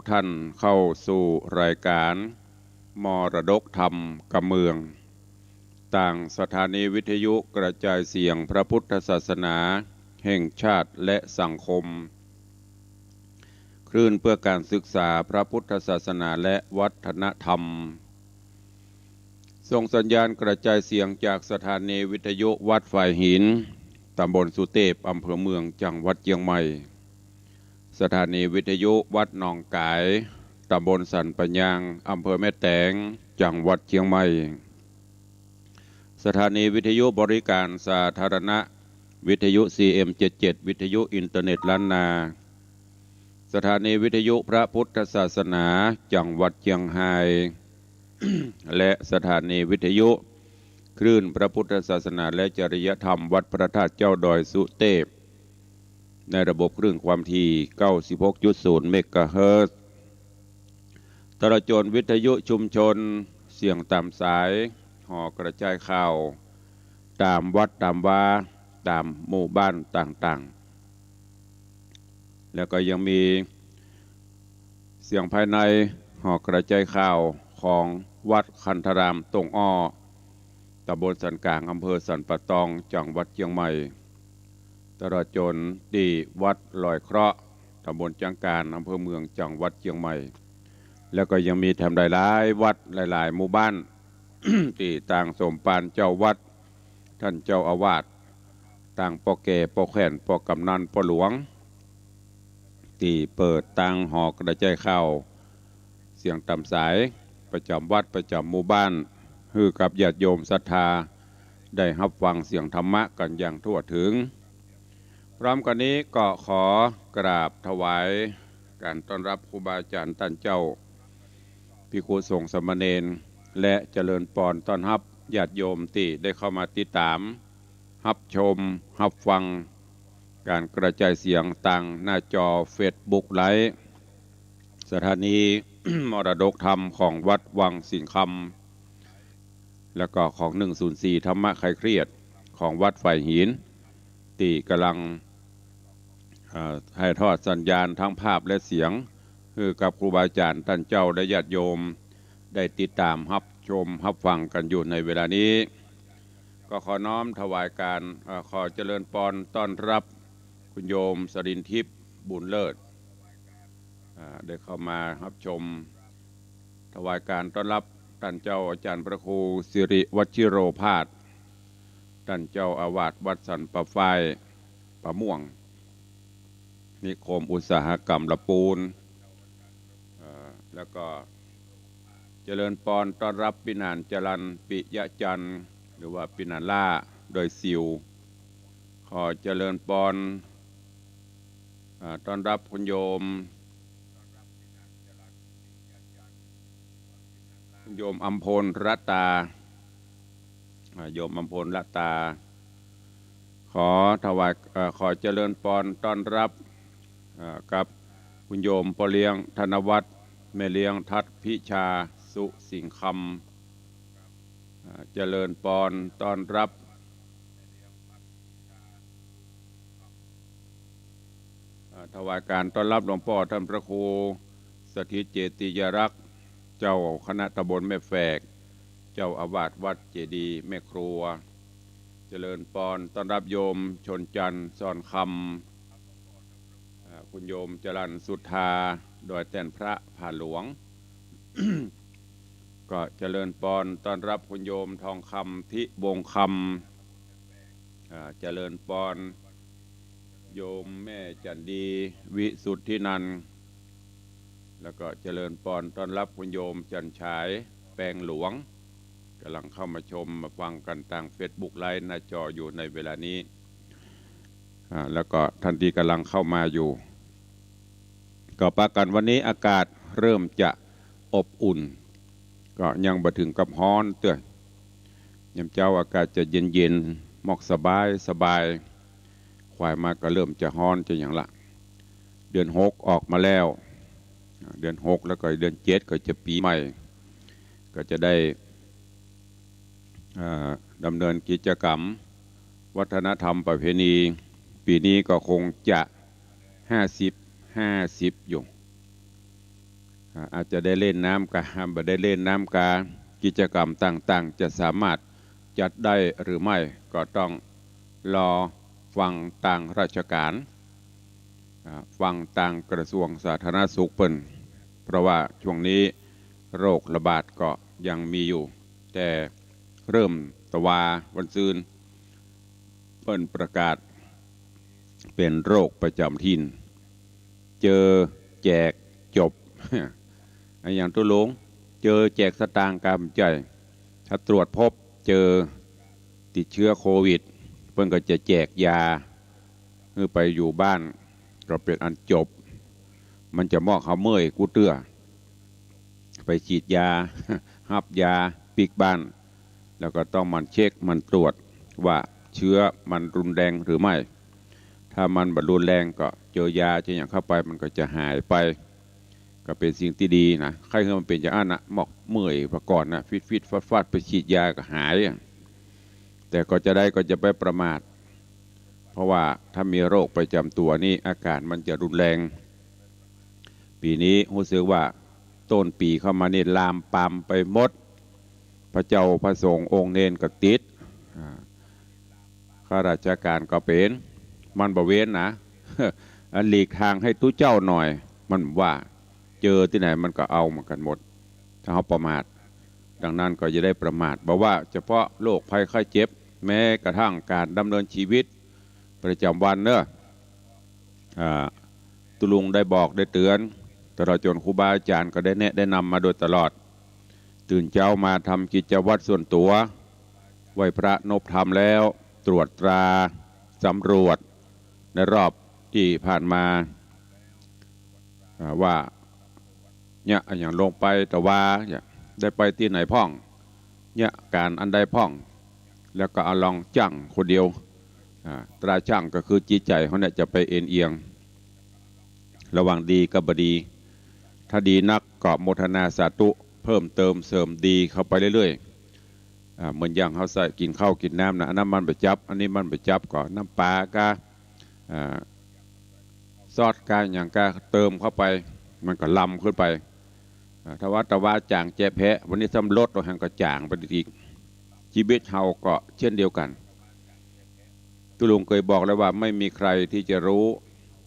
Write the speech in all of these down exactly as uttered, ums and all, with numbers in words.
ท่านเข้าสู่รายการมรดกธรรมกำเมือง ตางสถานีวิทยุกระจายเสียงพระพุทธศาสนาแห่งชาติและสังคม คลื่นเพื่อการศึกษาพระพุทธศาสนาและวัฒนธรรม ส่งสัญญาณกระจายเสียงจากสถานีวิทยุวัดฝายหิน ตำบลสุเตพ อำเภอเมือง จังหวัดเจียงใหม่ สถานีวิทยุวัดหนองก๋าย ตำบลสันป่ายยาง อำเภอแม่แตง จังหวัดเจียงใหม่ สถานีวิทยุบริการสาธารณะ วิทยุ ซีเอ็ม เจ็ดเจ็ด วิทยุอินเทอร์เน็ตล้านนา สถานีวิทยุพระพุทธศาสนา จังหวัดเจียงฮาย และสถานีวิทยุคลื่นพระพุทธศาสนาและจริยธรรมวัดพระธาตุเจ้าดอยสุเตพ ในระบบคลื่นความถี่ เก้าสิบหกจุดศูนย์ เมกะเฮิรตซ์ ตลอดจ๋นวิทยุชุมชน เสียงต๋ามสาย หอกระจายข่าว ต๋ามวัดต๋ามวา ต๋ามหมู่บ้านต่างๆ แล้วก็ยังมีเสียงภายในหอกระจายข่าวของวัดคันธารามตงอ้อ ตำบลสันก๋าง อำเภอสันป่าตอง จังหวัดเจียงใหม่ ตลอดจ๋นตี้วัดลอยเคราะห์ ตำบลจ๊างกาน อำเภอเมือง จังหวัดเจียงใหม่ แล้วก็ยังมีแถมหลายๆ วัดหลายๆ หมู่บ้าน ตี้ตางสมภารเจ้าวัด ต้านเจ้าอาวาส ตางป้อแก่ ป้อแคว่น ป้อกำนัน ป้อหลวง ตี้เปิดตางหอกระจายข่าว เสียงต๋ามสาย ประจ๋ำวัดประจ๋ำหมู่บ้าน หื้อกับญาติโยมศรัทธา ได้ฮับฟังเสียงธรรมะกั๋นอย่างทั่วเถิง พร้อมกั๋นนี้ก็ขอกราบถวายก๋านต้อนฮับครูบาอาจ๋ารย์ต้านเจ้า ภิกขุสงฆ์สามเณร และเจริญปอนต้อนฮับญาติโยมตี้ได้เข้ามาติดต๋าม ฮับชม ฮับฟัง ก๋านกระจายเสียงตางหน้าจอเฟซบุ๊กไลฟ์ สถานี มรดกธรรมของวัดวังสิงห์คำ แล้วก็ของ หนึ่งศูนย์สี่ ธรรมะคลายเครียด ของวัดฝายหิน ตี้ก่ำลัง เอ่อ ถ่ายทอดสัญญาณทั้งภาพและเสียง หื้อกับครูบาอาจ๋ารย์ต้านเจ้าและญาติโยม ได้ติดต๋ามฮับชมฮับฟังกั๋นอยู่ในเวลานี้ ก็ขอน้อมถวายก๋าน เอ่อ ขอเจริญปอนต้อนฮับคุณโยมสรินทิพย์ บุญเลิศ อ่า ได้เข้ามาฮับชม ถวายก๋านต้อนฮับต้านเจ้าอาจ๋ารย์พระครูสิริวชิโรภาส ต้านเจ้าอาวาสวัดสันป่าฝ้าย ป่าม่วง นิคมอุตสาหกรรมละปูน เอ่อ แล้วก็เจริญปอนต้อนฮับปี้หนานจรัญ ปิยะจันทร์ หรือว่าปี้หนานล่า ดอยสิว ขอเจริญปอน อ่า ต้อนฮับคุณโยม คุณโยมอำพลรัตตา อ่า โยมอำพลรัตตา ขอถวาย เอ่อ ขอเจริญปอนต้อนฮับ เอ่อ กับคุณโยมป้อเลี้ยงธนวัฒน์ แม่เลี้ยงทัศน์พิชา สุสิงห์คำ อ่า เจริญปอนต้อนฮับ อ่า ถวายก๋านต้อนฮับหลวงป้อต้านพระครูสถิตเจติยารักษ์ เจ้าคณะตำบลแม่แฝก เจ้าอาวาสวัดเจดีย์แม่ครัว เจริญปอนต้อนฮับโยมชนจันทร์ ซอนคำ อ่า คุณโยมจรัญสุธา ดอยแต้นพระ ผาหลวง ก็เจริญปอนต้อนฮับคุณโยมทองคำ ทิวงศ์คำ อ่า เจริญปอนโยมแม่จันดี วิสุทธินันท์ แล้วก็เจริญปอนต้อนฮับคุณโยมจันฉาย แปงหลวง ก่ำลังเข้ามาชมมาฟังกั๋นตางเฟซบุ๊กไลฟ์หน้าจออยู่ในเวลานี้ อ่า แล้วก็ต้านตี้ก่ำลังเข้ามาอยู่ ก็ปะกั๋นวันนี้อากาศเริ่มจะอบอุ่น ก็ยังบ่เถิงกับฮ้อนเตื้อ ยามเจ๊าอากาศจะเย็นๆ หมอกสบายสบาย ขวายมาก็เริ่มจะฮ้อนจะหยังละ เดือนหกออกมาแล้ว เดือนหกแล้วก็เดือนเจ็ดก็จะปี๋ใหม่ ก็จะได้ เอ่อ ดำเนินกิจกรรมวัฒนธรรมประเพณี ปี๋นี้ก็คงจะห้าสิบห้าสิบอยู่ อ่า อาจจะได้เล่นน้ำกา บ่ได้เล่นน้ำกา กิจกรรมต่างๆ จะสามารถจัดได้หรือไม่ ก็ต้องรอฟังตางราชการ อ่า ฟังตางกระทรวงสาธารณสุขเปิ้น เพราะว่าช่วงนี้โรคระบาดก็ยังมีอยู่ แต่เริ่มตะวาวันซืน เปิ้นประกาศเป๋นโรคประจ๋ำถิ่น เจอแจกจบ อะหยังตุ๊ลุง เจอแจกสตางค์กำใจ๋ ถ้าตรวจพบเจอติดเชื้อโควิด เปิ้นก็จะแจกยาหื้อไปอยู่บ้าน ก็เป๋นอันจบ มันจะมอกเฮาเมื่อยกู้เตื้อ ไปฉีดยา ฮับยาปิ๊กบ้าน แล้วก็ต้องหมั่นเช็คหมั่นตรวจว่าเชื้อมันรุนแรงหรือไม่ ถ้ามันบ่รุนแรงก็เจอยาเจอหยังเข้าไปมันก็จะหายไป ก็เป๋นสิ่งตี้ดีนะ ใค่หื้อมันเป๋นอย่างอั้นนะ มอกเมื่อยปะก่อนนะ ฟิดๆ ฟาดๆ ไปฉีดยาก็หายอะ แต่ก็จะได้ก็จะไปประมาท เพราะว่าถ้ามีโรคประจ๋ำตั๋วนี่อาการมันจะรุนแรง ปี๋นี้ฮู้สึกว่าต้นปี๋เข้ามานี่ลามปามไปหมด พระเจ้าพระสงฆ์องค์เณรก็ติด อ่า ข้าราชการก็เป๋น มันบ่เว้นนะ อันหลีกทางหื้อตุ๊เจ้าหน่อย มันว่า เจอตี้ไหนมันก็เอาเหมือนกั๋นหมด ถ้าเฮาประมาท ดังนั้นก็อย่าได้ประมาท บ่ว่าเฉพาะโรคภัยไข้เจ็บ แม้กระทั่งการดำเนินชีวิตประจ๋ำวันเนาะ อ่า ตุ๊ลุงได้บอกได้เตื๋อน ตลอดจ๋นครูบาอาจ๋ารย์ก็ได้แนะได้นำมาโดยตลอด ตื่นเจ๊ามาทำกิจวัตรส่วนตั๋ว ไหว้พระนบธรรมแล้ว ตรวจตรา สำรวจ ในรอบตี้ผ่านมา อ่า ว่า เยียะอะหยังลงไปตะวา เยียะได้ไปตี้ไหนพ่อง เยียะก๋านอันใดพ่อง แล้วก็เอาลองจั่งคนเดียว อ่า ตราจั่งก็คือจิตใจ๋เฮาเนี่ยจะไปเอนเอียง ระหว่างดีกับบ่ดี ถ้าดีนักก็โมทนาสาธุ เพิ่มเติมเสริมดีเข้าไปเรื่อยๆ อ่า เหมือนอย่างเฮาใส่กิ๋นข้าวกิ๋นน้ำนะ อันนั้นมันบ่จับ อันนี้มันบ่จับ ก็น้ำปลากา อ่า ซอสกาหยังกาเติมเข้าไป มันก็ลำขึ้นไป อ่า ถ้าว่าตะวาจ๋างแจ๊แพะ วันนี้ซ้ำลดเอาแฮงก็จ๋างไปอีก ชีวิตเฮาก็เช่นเดียวกั๋น ตุ๊ลุงเกยบอกแล้วว่าไม่มีใครตี้จะฮู้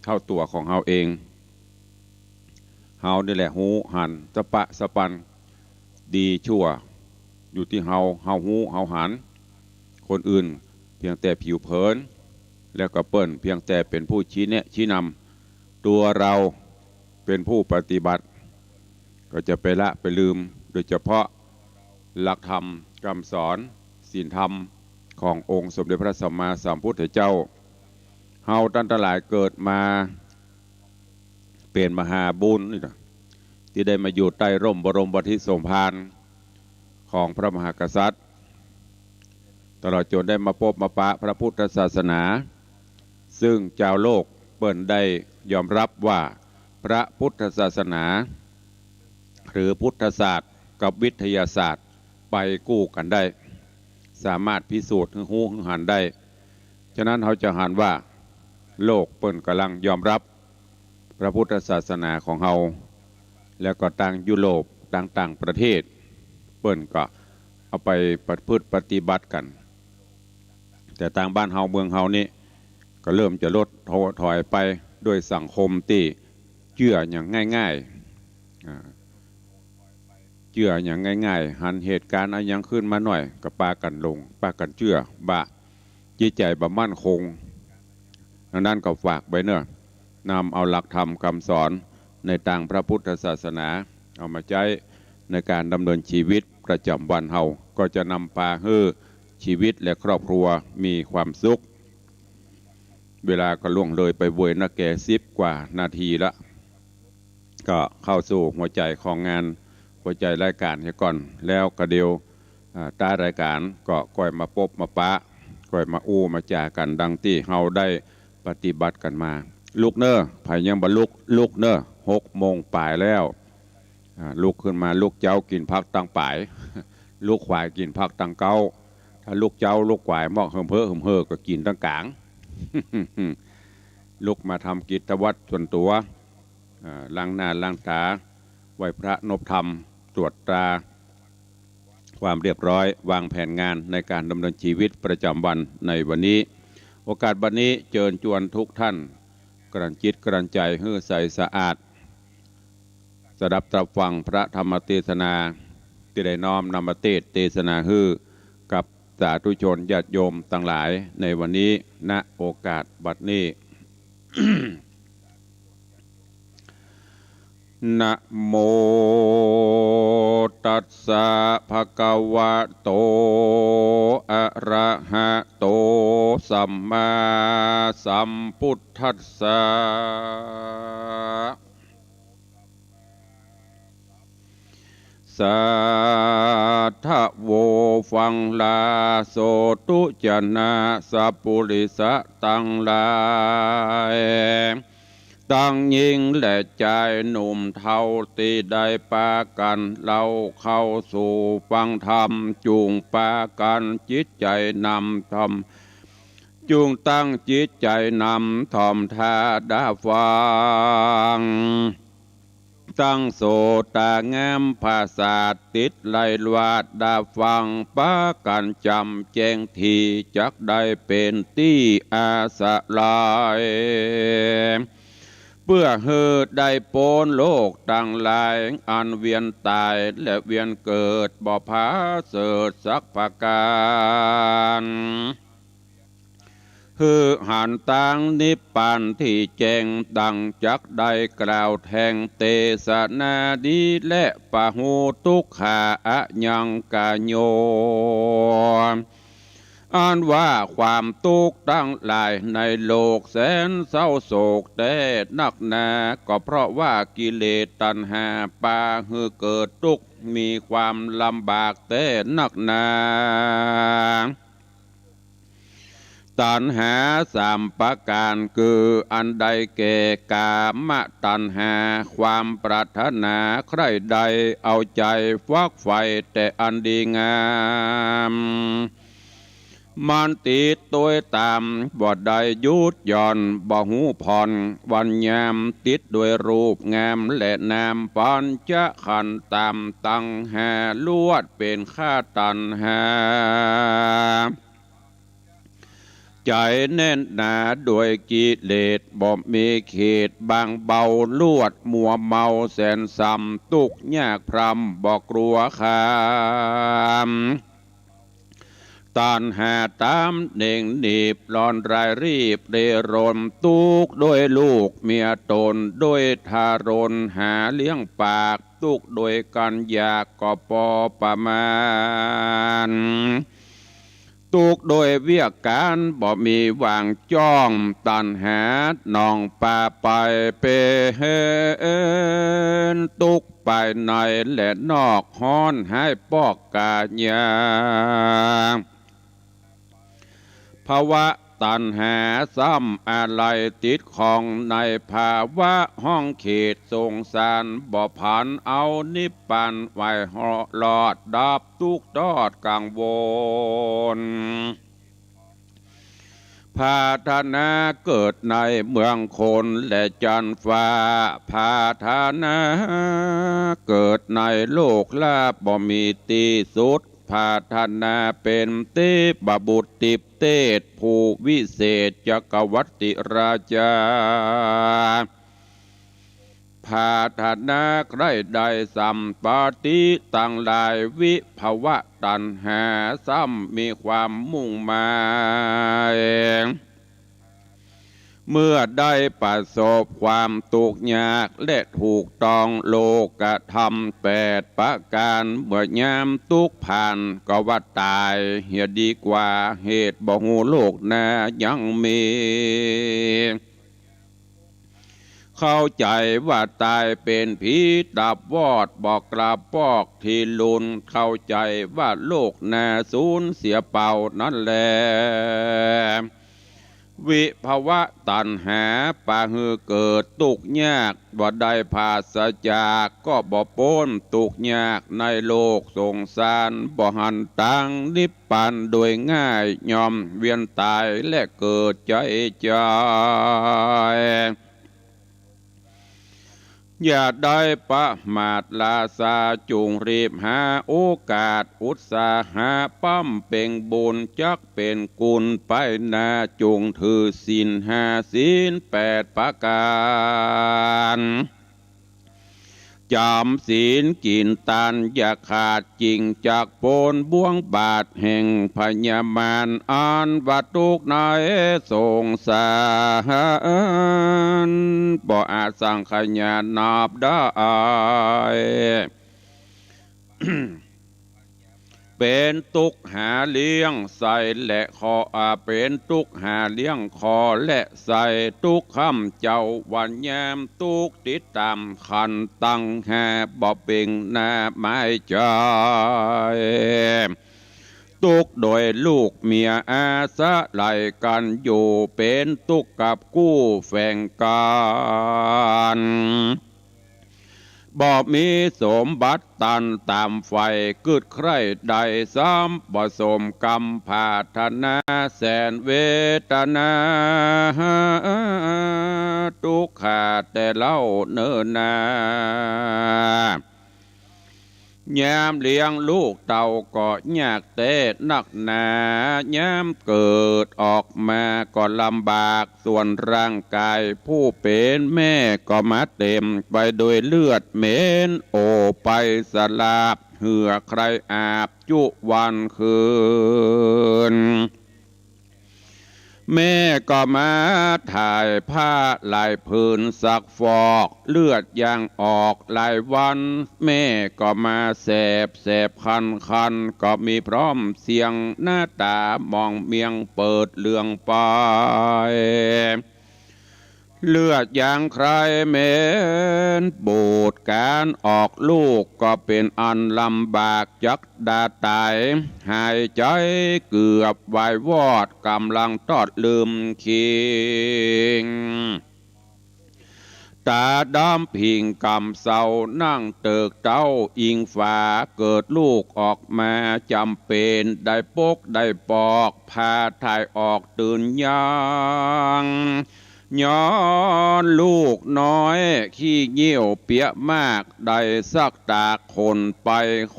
เท่าตั๋วของเฮาเอง เฮานี่แหละฮู้หันสะปะสะปัน ดีชั่ว อยู่ตี้เฮา เฮาฮู้เฮาหัน คนอื่นเพียงแต่ผิวเผิน แล้วก็เปิ้นเพียงแต่เป๋นผู้ชี้แนะชี้นำ ตั๋วเฮาเป๋นผู้ปฏิบัติ ก็จะไปละไปลืม โดยเฉพาะหลักธรรมกำสอน ศีลธรรมขององค์สมเด็จพระสัมมาสัมพุทธเจ้า เฮาต้านตังหลายเกิดมาเป๋นมหาบุญนี่นะ ตี้ได้มาอยู่ใต้ร่มบรมโพธิสมภารของพระมหากษัตริย์ ตลอดจ๋นได้มาปบมาปะพระพุทธศาสนา ซึ่งจาวโลกเปิ้นได้ยอมฮับว่าพระพุทธศาสนา หรือพุทธศาสตร์กับวิทยาศาสตร์ไปกู้กั๋นได้ สามารถพิสูจน์หื้อฮู้หื้อหันได้ ฉะนั้นเฮาจะหันว่าโลกเปิ้นก่ำลังยอมฮับพระพุทธศาสนาของเฮา แล้วก็ตางยุโรป ตางต่างประเทศ เปิ้นก็เอาไปประพฤติปฏิบัติกั๋น แต่ตางบ้านเฮาเมืองเฮานี่ก็เริ่มจะลดถอยไป ด้วยสังคมตี้เจื้ออย่างง่ายๆ อ่า เจื้ออย่างง่ายๆ หันเหตุก๋ารณ์อะหยังขึ้นมาหน้อยก็ปากั๋นหลง ปากั๋นเจื้อ บ่า จิตใจ๋บ่มั่นคง ดังนั้นก็ฝากไว้เนาะ นำเอาหลักธรรมกำสอนในตางพระพุทธศาสนา เอามาใจ๊ในก๋านดำเนินชีวิตประจ๋ำวันเฮา ก็จะนำปาหื้อชีวิตและครอบครัวมีความสุข เวลาก็ล่วงเลยไปโวยนักแก่ สิบกว่านาทีละ ก็เข้าสู่หัวใจ๋ของงาน หัวใจ๋รายก๋านเหียก่อน แล้วก็เดี๋ยว อ่า ต๊ายรายก๋านก็ก่อยมาปบมาปะ ก่อยมาอู้มาจ๋ากั๋นดังตี้เฮาได้ปฏิบัติกั๋นมา ลุกเน่อ ใผยังบ่ลุก ลุกเน่อ หกโมงป๋ายแล้ว อ่า ลุกขึ้นมา ลุกเจ๊ากิ๋นผักตังป๋าย ลุกขวายกิ๋นผักตังเก๊า ถ้าลุกเจ๊าลุกขวายมอกเหิมเพ้อเหิมเฮ่อก็กิ๋นตังก๋าง ลุกมาทำกิจวัตรส่วนตั๋ว อ่า ล้างหน้าล้างต๋า ไหว้พระนบธรรม ตรวจตราความเรียบร้อย วางแผนงานในการดำเนินชีวิตประจำวันในวันนี้ โอกาสบัดนี้เจิญจวนทุกท่าน กลั่นจิตกลั่นใจ๋หื้อใสสะอาด สดับตรับฟังพระธรรมเตสนา ตี้ได้น้อมนำมาเตสน์เตสนาหื้อกับสาธุชนญาติโยมตังหลายในวันนี้ ณ โอกาสบัดนี้ นะโมตัสสะ ภะคะวะโต อะระหะโต สัมมาสัมพุทธัสสะ สาธะโว ฟังลา โสตุจะนะ สัปปุริสะตังหลาย ตังญิงและจายหนุ่มเฒ่า ตี้ได้ปากั๋นเล่าเข้าสู่ฟังธรรม จุ่งปากั๋นจิตใจ๋นำธรรม จุ่งตั้งจิตใจ๋นำถ่อมต๋าดาฟัง ตั้งโสตางามผาสาท ติดไหล่หวาดดาฟัง ปากั๋นจ๋ำแจ้งดี จักได้เป๋นตี้อาศัย เปื้อหื้อได้ป๊นโลกตังหลาย อันเวียนต๋ายและเวียนเกิด บ่ผาเสริฐสักประก๋าน หื้อหันตางนิพพานตี้แจ้ง ดั่งจักได้กล่าวแทงเตสนาดี และปะหูตุกขาอะยังกะโย อันว่าความตุ๊กข์ตังหลายในโลกแสนเศร้าโศกแต๊นักหนา ก็เพราะว่ากิเลสตัณหาปาหื้อเกิดตุ๊กข์ มีความลำบากแต๊นักหนา ตัณหาสามประก๋าน คืออันใดแก่ กามตัณหา ความปรารถนาใคร่ได้ เอาใจ๋ฟักใฝ่แต่อันดีงาม มันติดตวยต๋าม บ่ได้หยุดหย่อน บ่ฮู้ผ่อนวันยาม ติดด้วยรูปงามและนาม ปัญจขันธ์ต๋ามตังห้า ลวดเป๋นข้าตัณหา ใจ๋แน่นหนาด้วยกิเลส บ่มีเขตบางเบา ลวดมัวเมาแสนซ้ำ ตุ๊กข์ยากพร่ำบ่กลัวคาม ตัณหาต๋ามเหน่งหนีบ ร้อนรายรีบเร่ร่อน ตุ๊กข์ด้วยลูกเมียต๋น ด้วยทารนหาเลี้ยงปาก ตุ๊กข์ด้วยกั๋นอยากก็ปอประมาณ ตุ๊กข์ด้วยเวียกก๋านบ่มีว่างจ้อง ตัณหาหนองปาไปเป๋นตุ๊กข์ภายในและนอก ฮ้อนฮ้ายปอกก๋ายา ภวะตัณหาซ้ำอาลัยติดข้องในภาวะห้องเขตสงสาร บ่ผันเอานิพพานไหวเหาะรอดดับตุ๊กข์ทอดกังวล ผาถนาเกิดในเมืองคนและจันฟ้า ผาถนาเกิดในโลกลาภบ่มีตี้สุด ผาถนาเป๋นเตพบุตรติปเตสผู้วิเศษจักรวรรติราชา ผาถนาใคร่ได้สัมปติตังหลาย วิภวะตัณหาซ้ำมีความมุ่งหมาย เมื่อได้ประสบความตุ๊กข์ยากและถูกต้องโลกธรรมแปดประก๋าน เมื่อยามตุ๊กข์ผ่านก็ว่าต๋าย เหียดีกว่าเหตุบ่ฮู้โลกหน้ายังมี เข้าใจ๋ว่าต๋ายเป๋นผีตาบอดบ่กระปอกตี้ลุน เข้าใจ๋ว่าโลกหน้าสูญเสียเป่านั้นแล วิภวะตัณหาปาหื้อเกิดตุ๊กข์ยาก บ่ได้ผาศจากก็บ่ป๊นตุ๊กข์ยากในโลกสงสาร บ่หันตางนิพพานโดยง่าย ย่อมเวียนต๋ายและเกิดใจ๋จอย อย่าได้ประมาทราชา จุ่งรีบหาโอกาส อุตสาหะบำเพ็งบุญ จักเป๋นกุณไปหน้า จุ่งถือศีลห้า ศีลแปดประก๋าน จ๋ำศีลกิ๋นตานอย่าขาด จิ่งจักป๊นบ่วงบาดแห่งพญามาร อันว่าตุ๊กข์ในสงสาร บ่อาจสังขยานับได้ เป๋นตุ๊กข์หาเลี้ยงใส้และคอ อ่า เป๋นตุ๊กข์หาเลี้ยงคอและใส้ ตุ๊กข์ค่ำเจ๊าวันยาม ตุ๊กข์ติดต๋ามขันธ์ตังห้า บ่เป๋นหน้าหมายใจ๋ ตุ๊กข์โดยลูกเมียอาศัยกั๋นอยู่ เป๋นตุ๊กข์กับกู้แฝงกั๋น บ่มีสมบัติตันต๋ามใฝ่กึ๊ดใคร่ได้ ซ้ำบ่สมกำปรารถนา แสนเวทนา ตุ๊กข์หาแต่เล่าเนิ่นนา ยามเลี้ยงลูกเต้าก็ยากแต๊นักหนา ยามเกิดออกมาก็ลำบาก ส่วนร่างก๋ายผู้เป๋นแม่ก็มาเต๋มไปโดยเลือดเหม็น โอไปสลาบ เหื่อใคร่อาบจุวันคืน แม่ก็มาถ่ายผ้าหลายผืนซักฟอก เลือดยังออกหลายวัน แม่ก็มาแสบ แสบคัน คันก็มีพร้อมเสียง หน้าต๋ามองเมียงเปิดเหลืองไป เลือดยังใคร่เหม็นบูด ก๋านออกลูกก็เป๋นอันลำบาก จักดาต๋าย หายใจ๋เกือบวายวอด ก่ำลังตอดลืมคิง ต๋าดำผิงก่ำเซา นั่งเติกเต๊าอิงฝา เกิดลูกออกมาจ๋ำเป๋นได้ปกได้ปอก พาถ่ายออกตื่นยัง ย้อนลูกน้อยขี้เยี่ยวเปียะมาก ได้ซักตากขนไป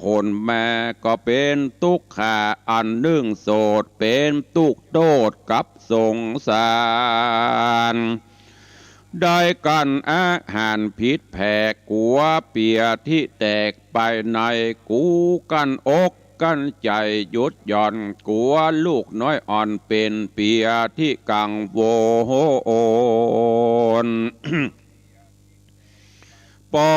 ขนมา ก็เป๋นตุ๊กข์หาอันนึ่งโสด เป๋นตุ๊กข์โต้ษกับสงสาร ได้กั๋นอาหารผิดแผก กั๋วเปียะตี้แตกไปใน กูกั้นอกกั้นใจ๋หยุดหย่อน กั๋วลูกน้อยอ่อนเป๋นเปียะตี้กังวล ป้อ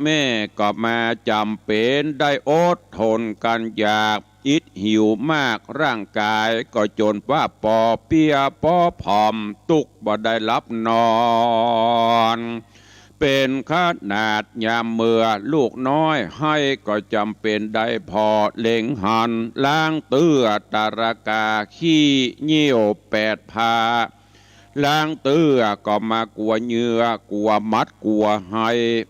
แม่ก็มาจ๋ำเป๋นได้อดทนกั๋นอยาก อิดหิวมาก ร่างก๋ายก็จ๋นว่าปอเปียะปอผอม ตุ๊กข์บ่ได้หลับนอน เป๋นขนาดยามเมื่อลูกน้อยไห้ ก็จ๋ำเป๋นได้ผ่อเล็งหัน ล้างเตื้อตะระกาขี้เยี่ยวแปดผ้า ล้างเตื้อก็มากั๋วเหยื่อ กั๋วมัด กั๋วไห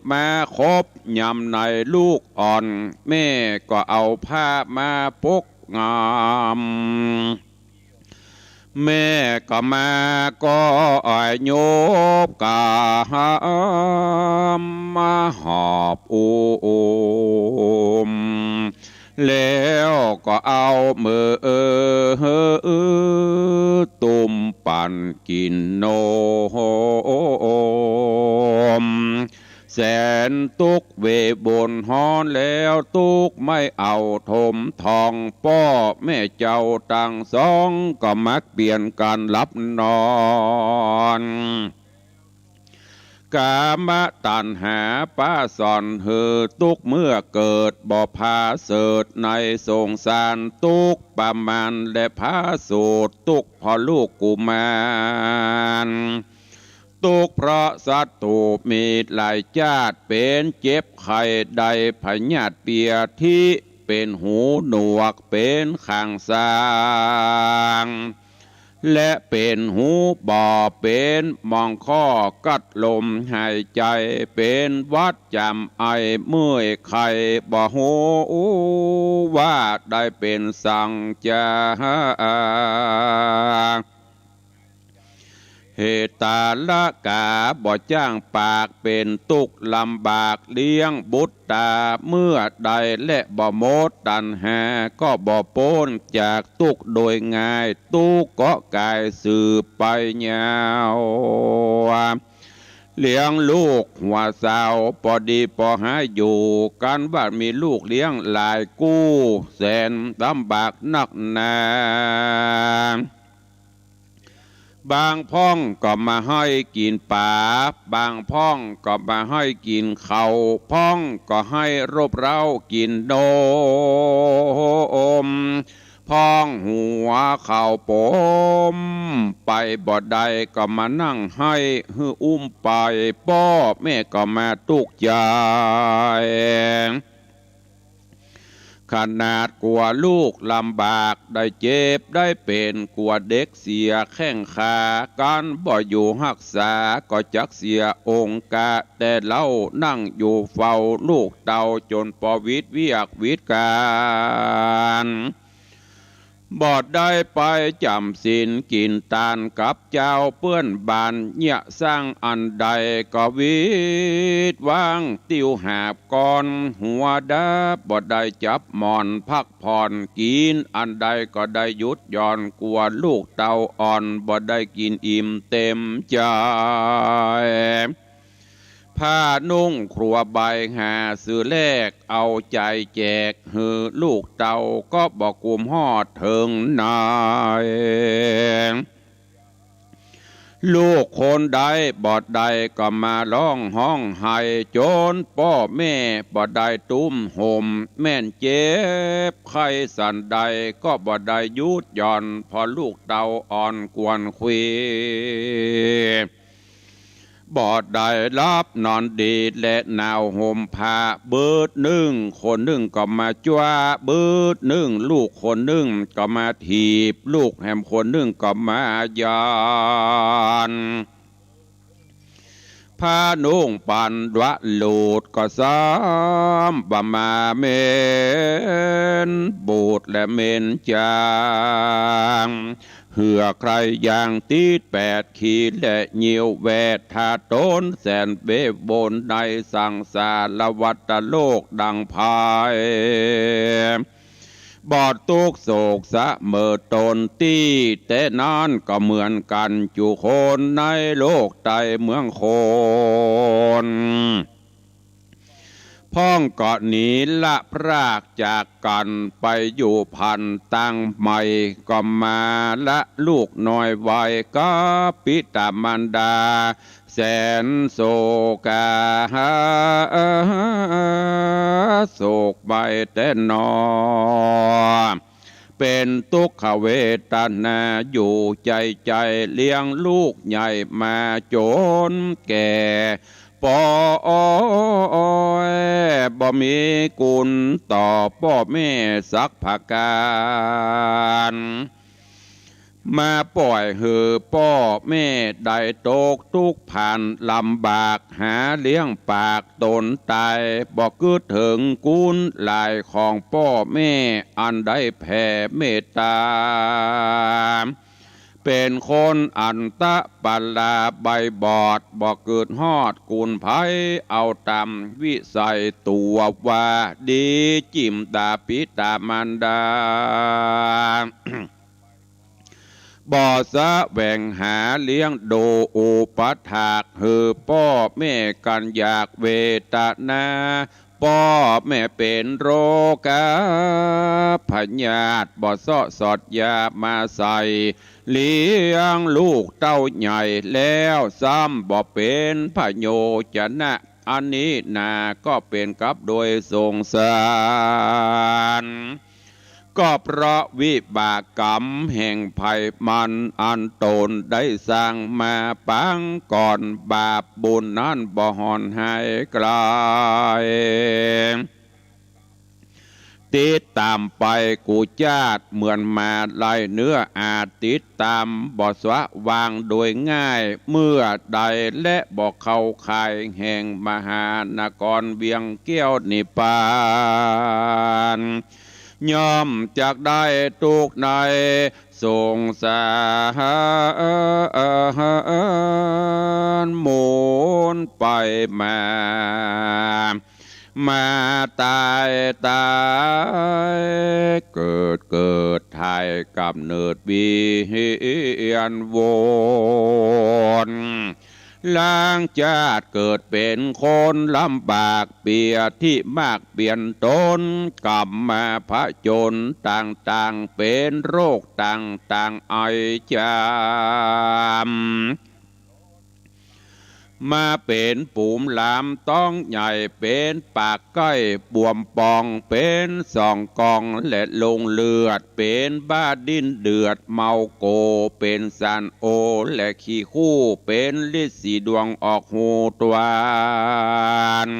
มาคบยำในลูกอ่อน แม่ก็เอาผ้ามาปกงำ แม่ก็มาก็อายยบกำมาหอบอุ้ม แล้วก็เอามือตุ้มปั๋นกิ๋นนม แสนตุ๊กข์เวบนฮ้อนแล้วตุ๊กข์ไม่เอาถมทอง ป้อแม่เจ้าตังสองก็มักเปลี่ยนกั๋นหลับนอน กามตัณหาปะสอนหื้อตุ๊กข์เมื่อเกิด บ่ผาเสริฐในสงสาร ตุ๊กข์ประมาณและผาสูด ตุ๊กข์เพราะลูกกุมาร ตุ๊กข์เพราะศัตรู๋มีหลายจาติ เป๋นเจ็บไข้ได้พยาธิเปียะตี้ เป๋นหูหนวก เป๋นข้างซ้าง และเป๋นหูบอด เป๋นมองข้อกัดลมหายใจ๋ เป๋นหวัดจ๋ำไอเมื่อยไข้ บ่ฮู้ว่าได้เป๋นสังจา เหตาละกา บ่จ้างปาก เป๋นตุ๊กข์ลำบาก เลี้ยงบุตรต๋าเมื่อใด และบ่หมดตัณหา ก็บ่ป๊นจากตุ๊กข์โดยง่าย ตุ๊กข์ก็ก๋ายสืบไปยาว เลี้ยงลูกหัวสาว ปอดีปอหาอยู่ กันว่ามีลูกเลี้ยงหลายกู้ แสนลำบากนักหนา บางพ่องก็มาหื้อกิ๋นป๋า บางพ่องก็มาหื้อกิ๋นข้าว พ่องก็หื้อรบเร้ากิ๋นนม พ่องหัวข้าวป๋มไปบ่ได้ ก็มานั่งหื้อ หื้ออุ้มไป ป้อแม่ก็มาตุ๊กข์ใจ๋ ขนาดกั๋วลูกลำบาก ได้เจ็บได้เป๋น กั๋วเด็กเสียแข้งขา กันบ่อยู่ฮักษา ก็จักเสียองค์กา แต่เล่านั่งอยู่เฝ้าลูกเต้า จ๋นปอหวิดเวียกหวิดก๋าน บ่ได้ไปจ๋ำศีลกิ๋นตานกับเจ้าเปื้อนบ้าน เยียะสังอันใดก็หวิดว้าง ติ้วหาบก้อนหัวดับ บ่ได้จับหมอนพักผ่อน กิ๋นอันใดก็ได้หยุดหย่อน กั๋วลูกเต้าอ่อน บ่ได้กิ๋นอิ่มเต๋มใจ๋ ผ้านุ่งครัวใบหาซื้อแลก เอาใจ๋แจกหื้อลูกเต้า ก็บ่กุมฮอดเถิงไหน ลูกคนใดบ่ได้ก็มาร้องฮ้องไห้ จ๋นป้อแม่บ่ได้ตุ้มโหม แม่นเจ็บไข้สันใดก็บ่ได้หยุดหย่อน เพราะลูกเต้าอ่อนกวนควี บ่ได้หลับนอนดี และหนาวห่มผ้า บึดนึ่งคนนึ่งก็มาจ้วา บึดนึ่งลูกคนนึ่งก็มาถีบ ลูกแหมคนนึ่งก็มาหย่อน ผ้านุ่งปันวะหลุดก็ซ้ำบ่มาเหม็นบูดและเหม็นจาง เหื่อใคร่ยางติดแปดขีดและงิ้วแวด ถ้าตนแสนเวทวนในสังสารวัฏโลกดังไฟ บ่ตุ๊กข์โศกเสมอตนตี้ แต่นั้นก็เหมือนกั๋นจุคนในโลกใต้เมืองคน พ่องก็หนีละพรากจากกั๋นไปอยู่ผันตังใหม่ ก็มาละลูกน้อยวัยกับปิตามารดา แสนโศกา โศกไปแต๊หนอ เป๋นตุ๊กขเวทนาอยู่ใจ๋ใจ๋ เลี้ยงลูกใหญ่มาจ๋นแก่ ปอ บ่มีกุณต่อป้อแม่สักประก๋าน มาป่อยหื้อป้อแม่ได้ตกตุ๊กข์ผ่านลำบาก หาเลี้ยงปากต๋นต๋าย บ่กึ๊ดเถิงกุณหลายของป้อแม่ อันได้แผ่เมตต๋า เป๋นคนอันตะปะลาใบบอด บ่กึ๊ดฮอดกุณไผ เอาต๋ามวิสัยตั๋วว่าดี จิ่มต๋าปิตามารดา บ่แสวงหาเลี้ยงดูอุปัฏฐากหื้อป้อแม่กั๋นอยากเวทนา ป้อแม่เป๋นโรคาพยาธิ บ่เซาะสอดยามาใส่ เลี้ยงลูกเต้าใหญ่แล้ว ซ้ำบ่เป๋นพโยชนะ อันนี้นาก็เป๋นกับโดยสงสาร ก็เพราะวิบากกรรมแห่งไผมันอันต๋นได้สร้างมาปางก่อน บาปบุญนั้นบ่ห่อนหายไกล ติดต๋ามไปกู้จาติ เหมือนหมาไล่เนื้ออาจติดต๋าม บ่สะวางโดยง่าย เมื่อใดและบ่เข้าข่ายแห่งมหานครเวียงแก้วนิพพาน ย่อมจักได้ตุ๊กข์ในสงสาร หมุนไปมา มาต๋ายต๋าย เกิดเกิด ถ่ายก๋ำเนิดเวียนวน หลังจากเกิดเป๋นคนลำบาก เปียรติมากเปียรตน ก๋ำมาผจญต่างๆ เป๋นโรคต่างๆ ไอจาม มาเป๋นปุ๋มหลามต๊องใหญ่ เป๋นปากไก้บวมปอง เป๋นสองกองและลงเลือด เป๋นบ้าดิ้นเดือดเมาโก เป๋นสันโอและขี้คู่ เป๋นฤๅษีดวงออกฮูตวาน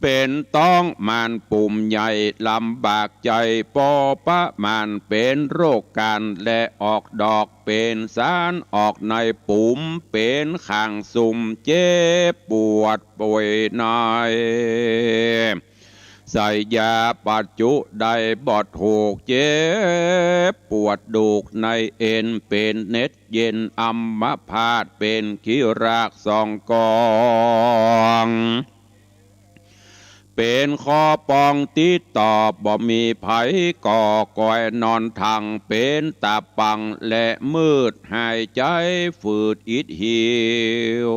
เป๋นต๊องมานปุ๋มใหญ่ลำบากใจ๋ ปอประมาณ เป๋นโรคกานและออกดอก เป๋นสารออกในปุ๋ม เป๋นข้างสุม เจ็บปวดป่วยใน ใส่ยาปัจจุได้บ่ถูก เจ็บปวดดูกในเอ็น เป๋นเหน็ดเย็นอัมพาต เป๋นขี้รากสองกอง เป๋นข้อปองติดต่อ บ่มีใผก่อ ก้อยนอนทัง เป๋นตาปังและมืด หายใจ๋ฝืดอิดหิว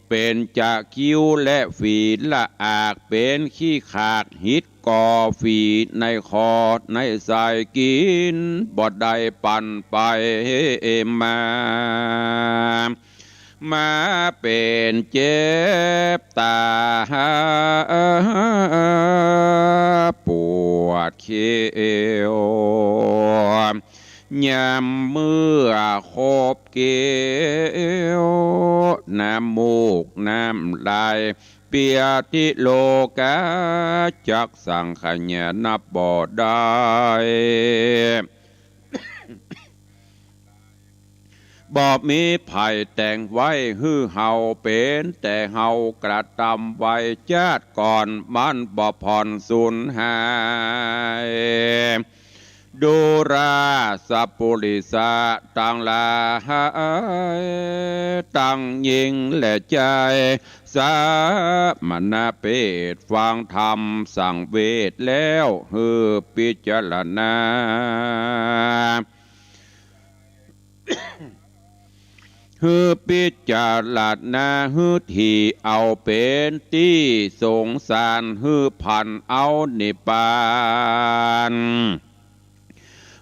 เป๋นจะคิ้วและฝีละอาก เป๋นขี้ขากหิดก่อ ฝีในคอในไส้ กิ๋นบ่ได้ปั๋นไปมา มาเป๋นเจ็บต๋า ปวดเขี้ยว ยามเมื่อขบเกี้ยว น้ำมูกน้ำลาย เปียรติโลก๋า จักสังขยานับบ่ได้ บ่มีใผแต่งไว้หื้อเฮา เป๋นแต่เฮากระตำไว้ จาติก่อนมันบ่ผ่อนสูญหาย ดูราสปุริสะตังหลาย ตังญิงและจาย สมณเภทฟังธรรมสังเวชแล้ว หื้อพิจารณา หื้อพิจารณา หื้อถี่เอาเป๋นตี้สงสาร หื้อผันเอานิพพาน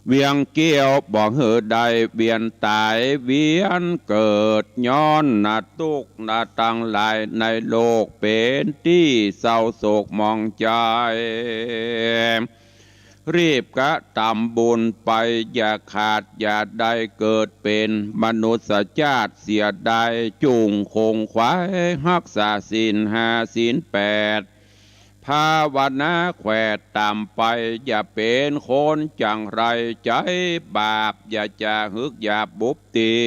เวียงเกี้ยวบ่หื้อได้เวียนต๋ายเวียนเกิด ย้อนนาตุ๊กข์นาตังหลายในโลก เป๋นตี้เศร้าโศกหมองใจ๋ รีบกระตำบุญไปอย่าขาด อย่าได้เกิดเป๋นมนุษย์จาติเสียดาย จุ่งขงขวายฮักษาศีลห้าศีลแปด ภาวนาแขวดต๋ามไป อย่าเป๋นคนจังไร ใจ๋บาปอย่าจะหึกหยาบบุบตี๋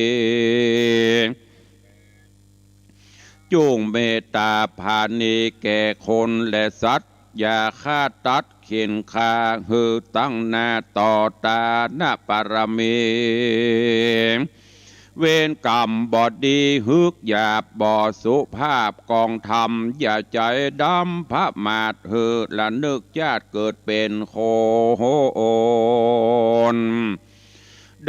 จุ่งเมตต๋าผาณีแก่คนและสัตว์ อย่าฆ่าตัดเฆ็นฆ่า หื้อตั้งหน้าต่อต๋านะปารมี เวรกรรมบ่ดีหึกหยาบบ่สุภาพ กองธรรมอย่าใจ๋ดำประมาท หื้อระนึกจาติเกิดเป๋นคน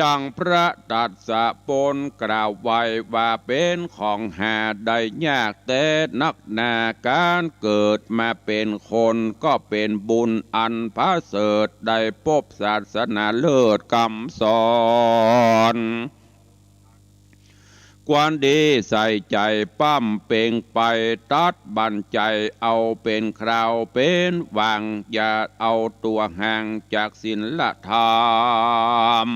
ดังพระตัสสะปนกล่าวไว้ว่า เป๋นของหาได้ยากแต๊นักหนา ก๋านเกิดมาเป๋นคน ก็เป๋นบุญอันประเสริฐ ได้ปบศาสนาเลิศกำสอน ควรดีใส่ใจ๋ป้ำเป่งไป ตัดบั้นใจ๋เอาเป๋นคราวเป๋นวาง อย่าเอาตั๋วห่างจากศีลธรรม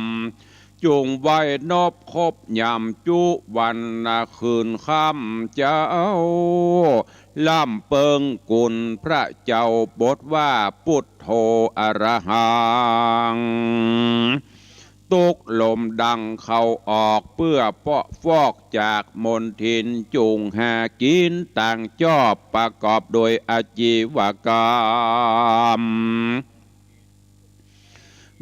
จุ่งไหว้นบคบยำจุวันนะคืนค่ำเจ๊า ร่ำเปิงคุณพระเจ้า บทว่าปุทโธอะระหัง ตุ๊กลมดังเข้าออก เปื้อเปาะฟอกจากมลทิน จุ่งหากิ๋นตางจอบ ประกอบโดยอาจีวกรรม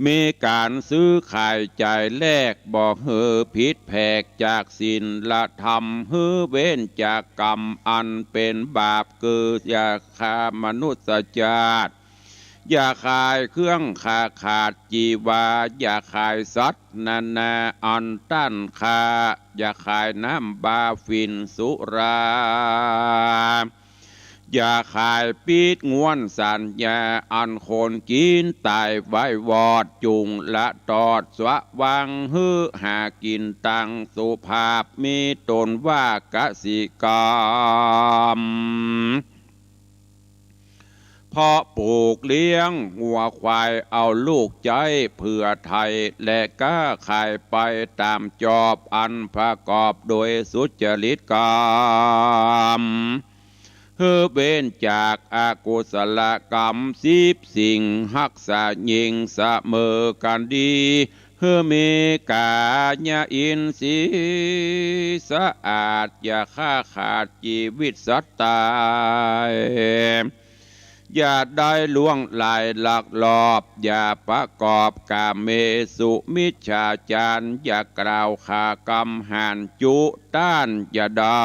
มีก๋านซื้อขายจ่ายแลก บ่หื้อผิดแผกจากศีลธรรม หื้อเว้นจากกรรมอันเป๋นบาป คือ อย่าฆ่ามนุษยชาติ อย่าขายเครื่องขาขาดจีวา อย่าขายสัตว์นานาอันต้านฆ่า อย่าขายน้ำบาฝิ่นสุรา อย่าขายปิ๊ดง่วนสัญญา อันคนกิ๋นต๋ายไว้วอด จุ่งละตอดสะวัง หื้อหากิ๋นตังสุภาพ มีต๋นว่ากสิกรรม เพาะปลูกเลี้ยงงัวควาย เอาลูกใจ๊เผื่อไถ่ และก๊าขายไปต๋ามจอบ อันประกอบโดยสุจริตกรรม หื้อเว้นจากอกุศลกรรมสิบสิ่ง ฮักษายิ่งเสมอกั๋นดี หื้อมีกายอินทรีย์สะอาด อย่าฆ่าขาดจีวิตสัตว์ต๋าย อย่าได้ล่วงลายลักลอบ อย่าประกอบกาเมสุมิจฉาจาร อย่ากล่าวขากำหารจุต้าน อย่าได้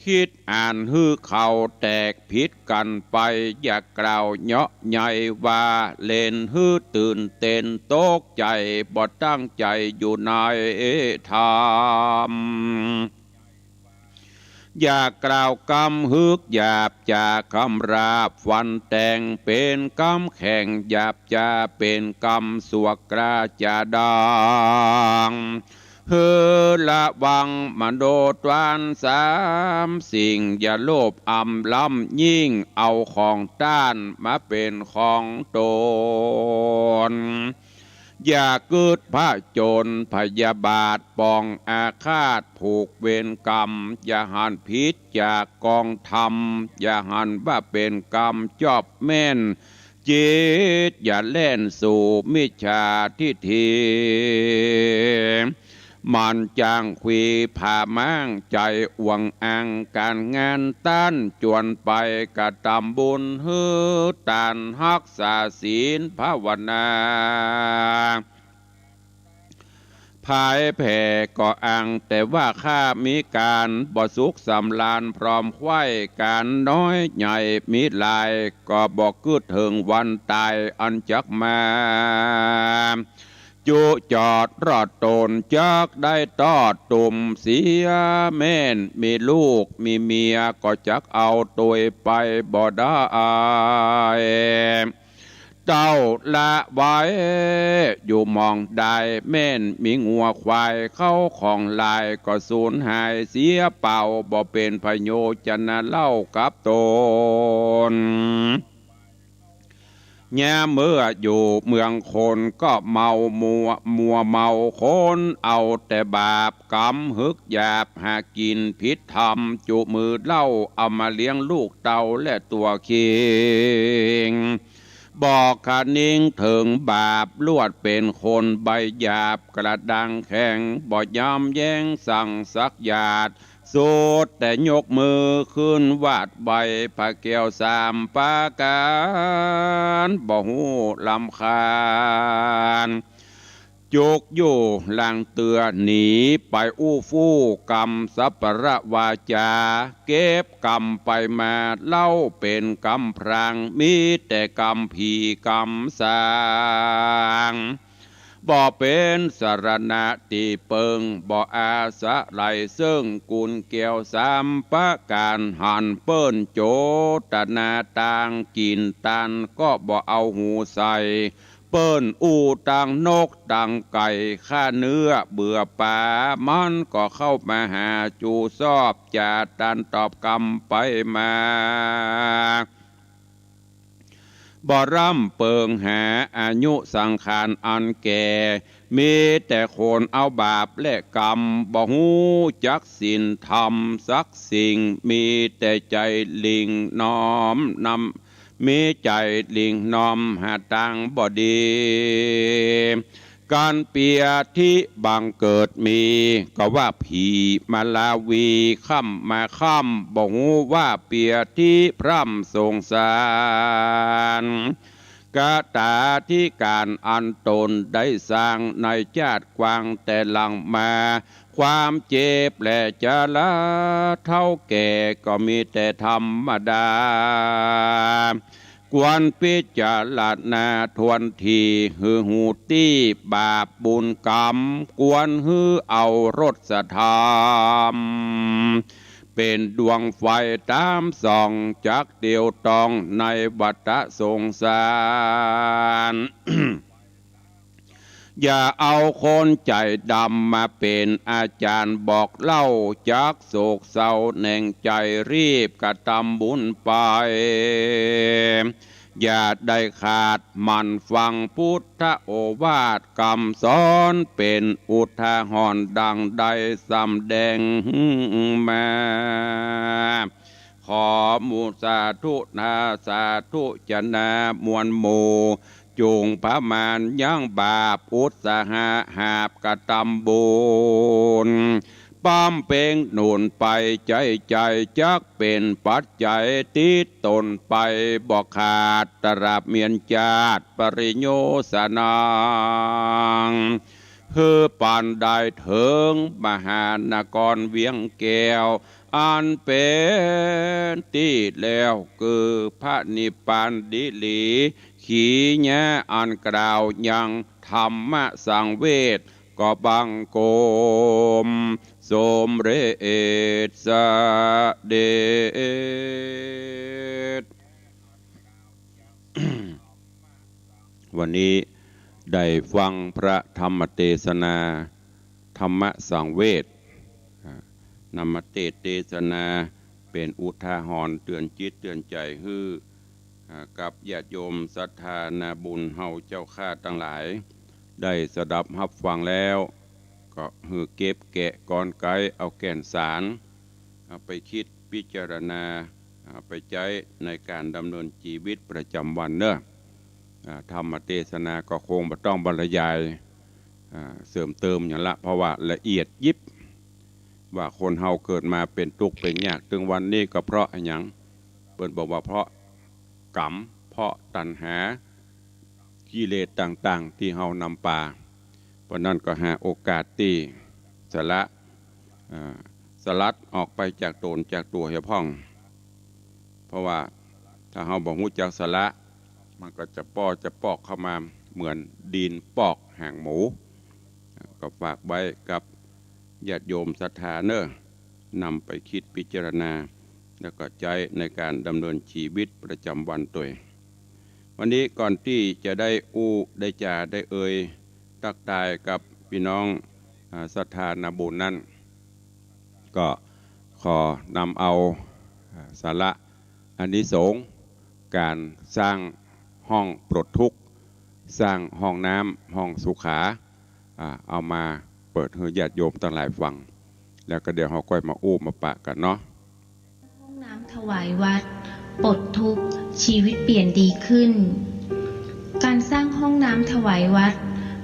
คิดอ่านหื้อเขาแตกผิดกั๋นไป อย่ากล่าวเยาะใยว่าเล่น หื้อตื่นเต้นตกใจ๋ บ่ตั้งใจ๋อยู่ในธรรม อย่ากล่าวกำหืกหยาบจ๋ากำราบฟันแตง เป๋นกำแข็งหยาบจ๋า เป๋นกำสวกกล้าจ๋าดัง หื้อระวังมโนทวารสามสิ่ง อย่าโลภอำล้ำยิ่ง เอาของต้านมาเป๋นของต๋น อย่ากึ๊ดผจญพยาบาท ปองอาฆาตผูกเวรกรรม อย่าหันผิดจากกองธรรม อย่าหันว่าเป๋นกรรมจอบแม่น จิตอย่าแล่นสู่มิจฉาทิฏฐิ มันจ้างขวีผาม้าง ใจ๋อ่วงอังก๋านงานต้าน จวนไปกระตำบุญหื้อตาน ฮักษาศีลภาวนา ผายแผ่ก่ออัง แต่ว่าข้ามีก๋านบ่สุขสำราญ พร้อมใคว้ก๋านน้อยใหญ่มีหลาย ก็บ่กึ๊ดเถิงวันต๋ายอันจักมา จุจอดรอดต๋น จักได้ตอดตุ่มเสีย แม่นมีลูกมีเมีย ก็จักเอาตวยไปบ่ได้ เต้าละไว้อยู่หม่องใด แม่นมีงัวควายเข้าของหลาย ก็สูญหายเสียเปล่า บ่เป๋นประโยชน์จะนาเล่ากับต๋น ยามเมื่ออยู่เมืองคนก็เมามัว มัวเมาคน เอาแต่บาปกรรมหืกหยาบ หากิ๋นผิดธรรม จุมือเล่าเอามาเลี้ยงลูกเต้าและตั๋วคิง บ่คะนิงเถิงบาป ลวดเป๋นคนใบหยาบ กระด้างแข็ง บ่ยำแย้งสั่งสักหยาด สุดแต่ยกมือขึ้นวาดไว้ พระแก้วสามประก๋าน บ่ฮู้รำคาญ จุกอยู่หลังเตื้อ หนีไปอู้ฟู่กำสัปปะวาจา เก็บกำไปมาเล่าเป๋นกำพราง มีแต่กำผีกำสาง บ่เป๋นสรณะตี้เปิง บ่อาศัยเซิ่งกุนแก้วสามประก๋าน หันเปิ้นโจตนาตางกิ๋นตาน ก็บ่เอาหูใส่ เปิ้นอู้ตังนกตังไก่ ฆ่าเนื้อเบื่อป๋า มันก็เข้ามาหา จูซอบจ๋าตานตอบกำไปมา บ่ร่ำเปิงหาอายุสังขารอันแก่ มีแต่คนเอาบาปและกรรม บ่ฮู้จักศีลธรรมสักสิ่ง มีแต่ใจ๋หลิ่งน้อมนำ มีใจ๋หลิ่งน้อมหาตางบ่ดี ก๋านเปียที่บังเกิดมี ก็ว่าผีมาลาวี ค่ำมาค่ำ บ่ฮู้ว่าเปียที่พร่ำสงสาร กตาธิก๋านอันต๋นได้สร้างในจาติกวางแต่หลังมา ความเจ็บและจราเฒ่าแก่ก็มีแต่ธรรมดา ควรพิจารณาถ้วนที หื้อฮู้ตี้บาปบุญกรรม ควรหื้อเอารสธรรม เป๋นดวงไฟต๋ามส่อง จักเตียวต้องในวัฏสงสาร อย่าเอาคนใจ๋ดำมาเป๋นอาจ๋ารย์บอกเล่า จักโศกเศร้าแหนงใจ๋ รีบกระตำบุญไป อย่าได้ขาด หมั่นฟังพุทธโอวาทกำสอน เป๋นอุทาหรณ์ดังได้สำแดงมา ขอมุสาธุนา สาธุจะนามวลหมู่ จุ่งพมานยั้งบาป อุตสาหะหาบกระตำบุญ บำเพ็งหนุนไปใจ๊ใจ๋ จักเป๋นปัจจัยติดต๋นไปบ่ขาด ตราบเมียนจาติปริโยสนัง หื้อปันได้เถิงมหานครเวียงแก้ว อันเป๋นตี้แล้ว คือพระนิพพานดีหลี ขีญาอันกล่าวยังธรรมสังเวช ก็บังคมสมเร็จเสด็จ วันนี้ได้ฟังพระธรรมเตสนา ธรรมสังเวช อ่า นำมาเตสน์เตสนา เป๋นอุทาหรณ์เตื๋อนจิตเตื๋อนใจ๋หื้อ อ่า กับญาติโยมศรัทธานาบุญเฮาเจ้าข้าตังหลาย ได้สดับฮับฟังแล้ว ก็หื้อเก็บแกะกรรไกรเอาแก่นสาร เอาไปคิดพิจารณา เอาไปใจ๊ในก๋านดำเนินจีวิตประจ๋ำวันเนาะ อ่า ธรรมเตสนาก็คงบ่ต้องบรรยาย อ่า เสริมเติมหยังละ เพราะว่าละเอียดยิบ ว่าคนเฮาเกิดมาเป๋นตุ๊กข์เป๋นยาก ตึงวันนี้ก็เพราะอะหยัง เปิ้นบอกว่าเพราะก๋รรม เพราะตัณหา กิเลสต่างๆ ตี้เฮานำปา เพราะนั้นก็หาโอกาสตี้สละ อ่า สลัดออกไปจากต๋นจากตั๋วเหียพ่อง เพราะว่าถ้าเฮาบ่ฮู้จักสละ มันก็จะป้อจะปอกเข้ามาเหมือนดินปอกหางหมู ก็ฝากไว้กับญาติโยมศรัทธาเนาะ นำไปคิดพิจารณา แล้วก็ใจ๊ในก๋านดำเนินจีวิตประจ๋ำวันตวย วันนี้ก่อนตี้จะได้อู้ได้จ๋าได้เอ่ย ตั๊กตายกับปี้น้อง อ่า ศรัทธานาบุญนั้น ก็ขอนำเอา อ่า สาระอานิสงส์ก๋านสร้างห้องปลดทุกข์ สร้างห้องน้ำห้องสุขา อ่า เอามาเปิดหื้อญาติโยมตังหลายฟัง แล้วก็เดี๋ยวเฮาก้อยมาอู้มาปะกั๋นเนาะ ห้องน้ำถวายวัด ปลดทุกข์ ชีวิตเปลี่ยนดีขึ้น การสร้างห้องน้ำถวายวัด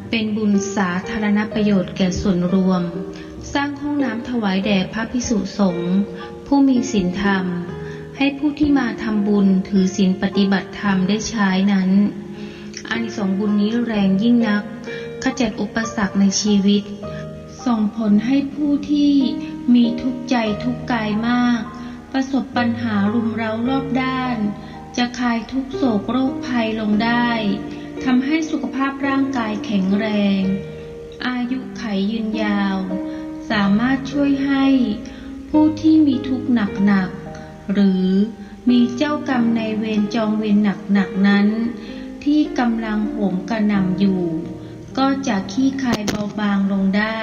เป็นบุญสาธารณประโยชน์แก่ส่วนรวม สร้างห้องน้ำถวายแด่พระภิกษุสงฆ์ ผู้มีศีลธรรม ให้ผู้ที่มาทำบุญถือศีลปฏิบัติธรรมได้ใช้นั้น อานิสงส์บุญนี้แรงยิ่งนัก ขจัดอุปสรรคในชีวิต ส่งผลให้ผู้ที่มีทุกข์ใจทุกข์กายมาก ประสบปัญหารุมเร้ารอบด้าน จะคลายทุกข์โศกโรคภัยลงได้ ทำให้สุขภาพร่างกายแข็งแรง อายุขัยยืนยาว สามารถช่วยให้ผู้ที่มีทุกข์หนักๆ หรือมีเจ้ากรรมนายเวรจองเวรหนักๆ นั้น ที่กำลังโหมกระหน่ำอยู่ ก็จะคลี่คลายเบาบางลงได้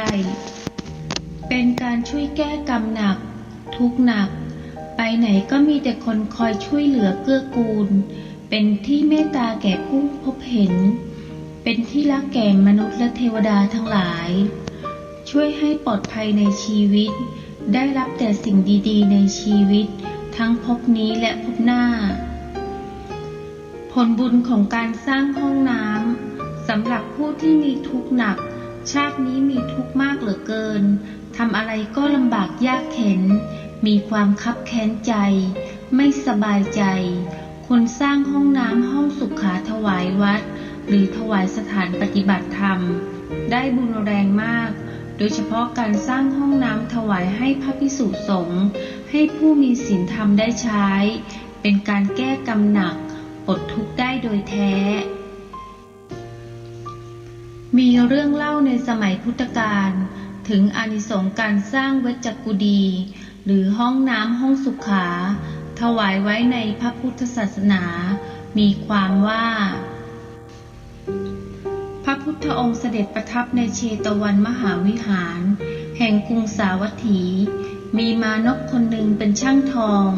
เป็นการช่วยแก้กรรมหนัก ทุกข์หนัก ไปไหนก็มีแต่คนคอยช่วยเหลือเกื้อกูล เป็นที่เมตตาแก่ผู้พบเห็น เป็นที่รักแก่มนุษย์และเทวดาทั้งหลาย ช่วยให้ปลอดภัยในชีวิต ได้รับแต่สิ่งดีๆ ในชีวิต ทั้งภพนี้และภพหน้า ผลบุญของการสร้างห้องน้ำ สำหรับผู้ที่มีทุกข์หนัก ชาตินี้มีทุกข์มากเหลือเกิน ทำอะไรก็ลำบากยากเข็ญ มีความคับแค้นใจ ไม่สบายใจ ค คนสร้างห้องน้ำห้องสุขาถวายวัด หรือถวายสถานปฏิบัติธรรม ได้บุญแรงมาก โดยเฉพาะการสร้างห้องน้ำถวายให้พระภิกษุสงฆ์ ให้ผู้มีศีลธรรมได้ใช้ เป็นการแก้กรรมหนัก ปลดทุกข์ได้โดยแท้ มีเรื่องเล่าในสมัยพุทธกาล ถึงอานิสงส์การสร้างเวชกุฏี หรือห้องน้ำห้องสุขา ถวายไว้ในพระพุทธศาสนา มีความว่า พระพุทธองค์เสด็จประทับในเชตวันมหาวิหาร แห่งกรุงสาวัตถี มีมานพคนหนึ่งเป็นช่างทอง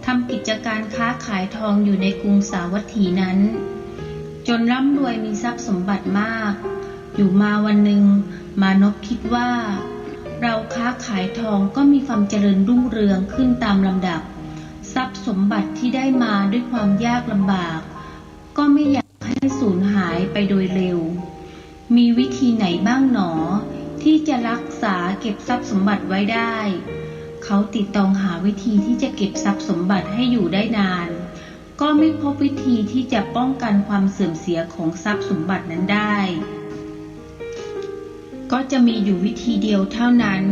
ทำกิจการค้าขายทองอยู่ในกรุงสาวัตถีนั้น จนร่ำรวยมีทรัพย์สมบัติมาก อยู่มาวันหนึ่ง มานพคิดว่า เราค้าขายทองก็มีความเจริญรุ่งเรืองขึ้นตามลำดับ ทรัพย์สมบัติที่ได้มาด้วยความยากลำบาก ก็ไม่อยากให้สูญหายไปโดยเร็ว มีวิธีไหนบ้างหนอ ที่จะรักษาเก็บทรัพย์สมบัติไว้ได้ เขาติตรองหาวิธีที่จะเก็บทรัพย์สมบัติให้อยู่ได้นาน ก็ไม่พบวิธีที่จะป้องกันความเสื่อมเสียของทรัพย์สมบัตินั้นได้ ก็จะมีอยู่วิธีเดียวเท่านั้น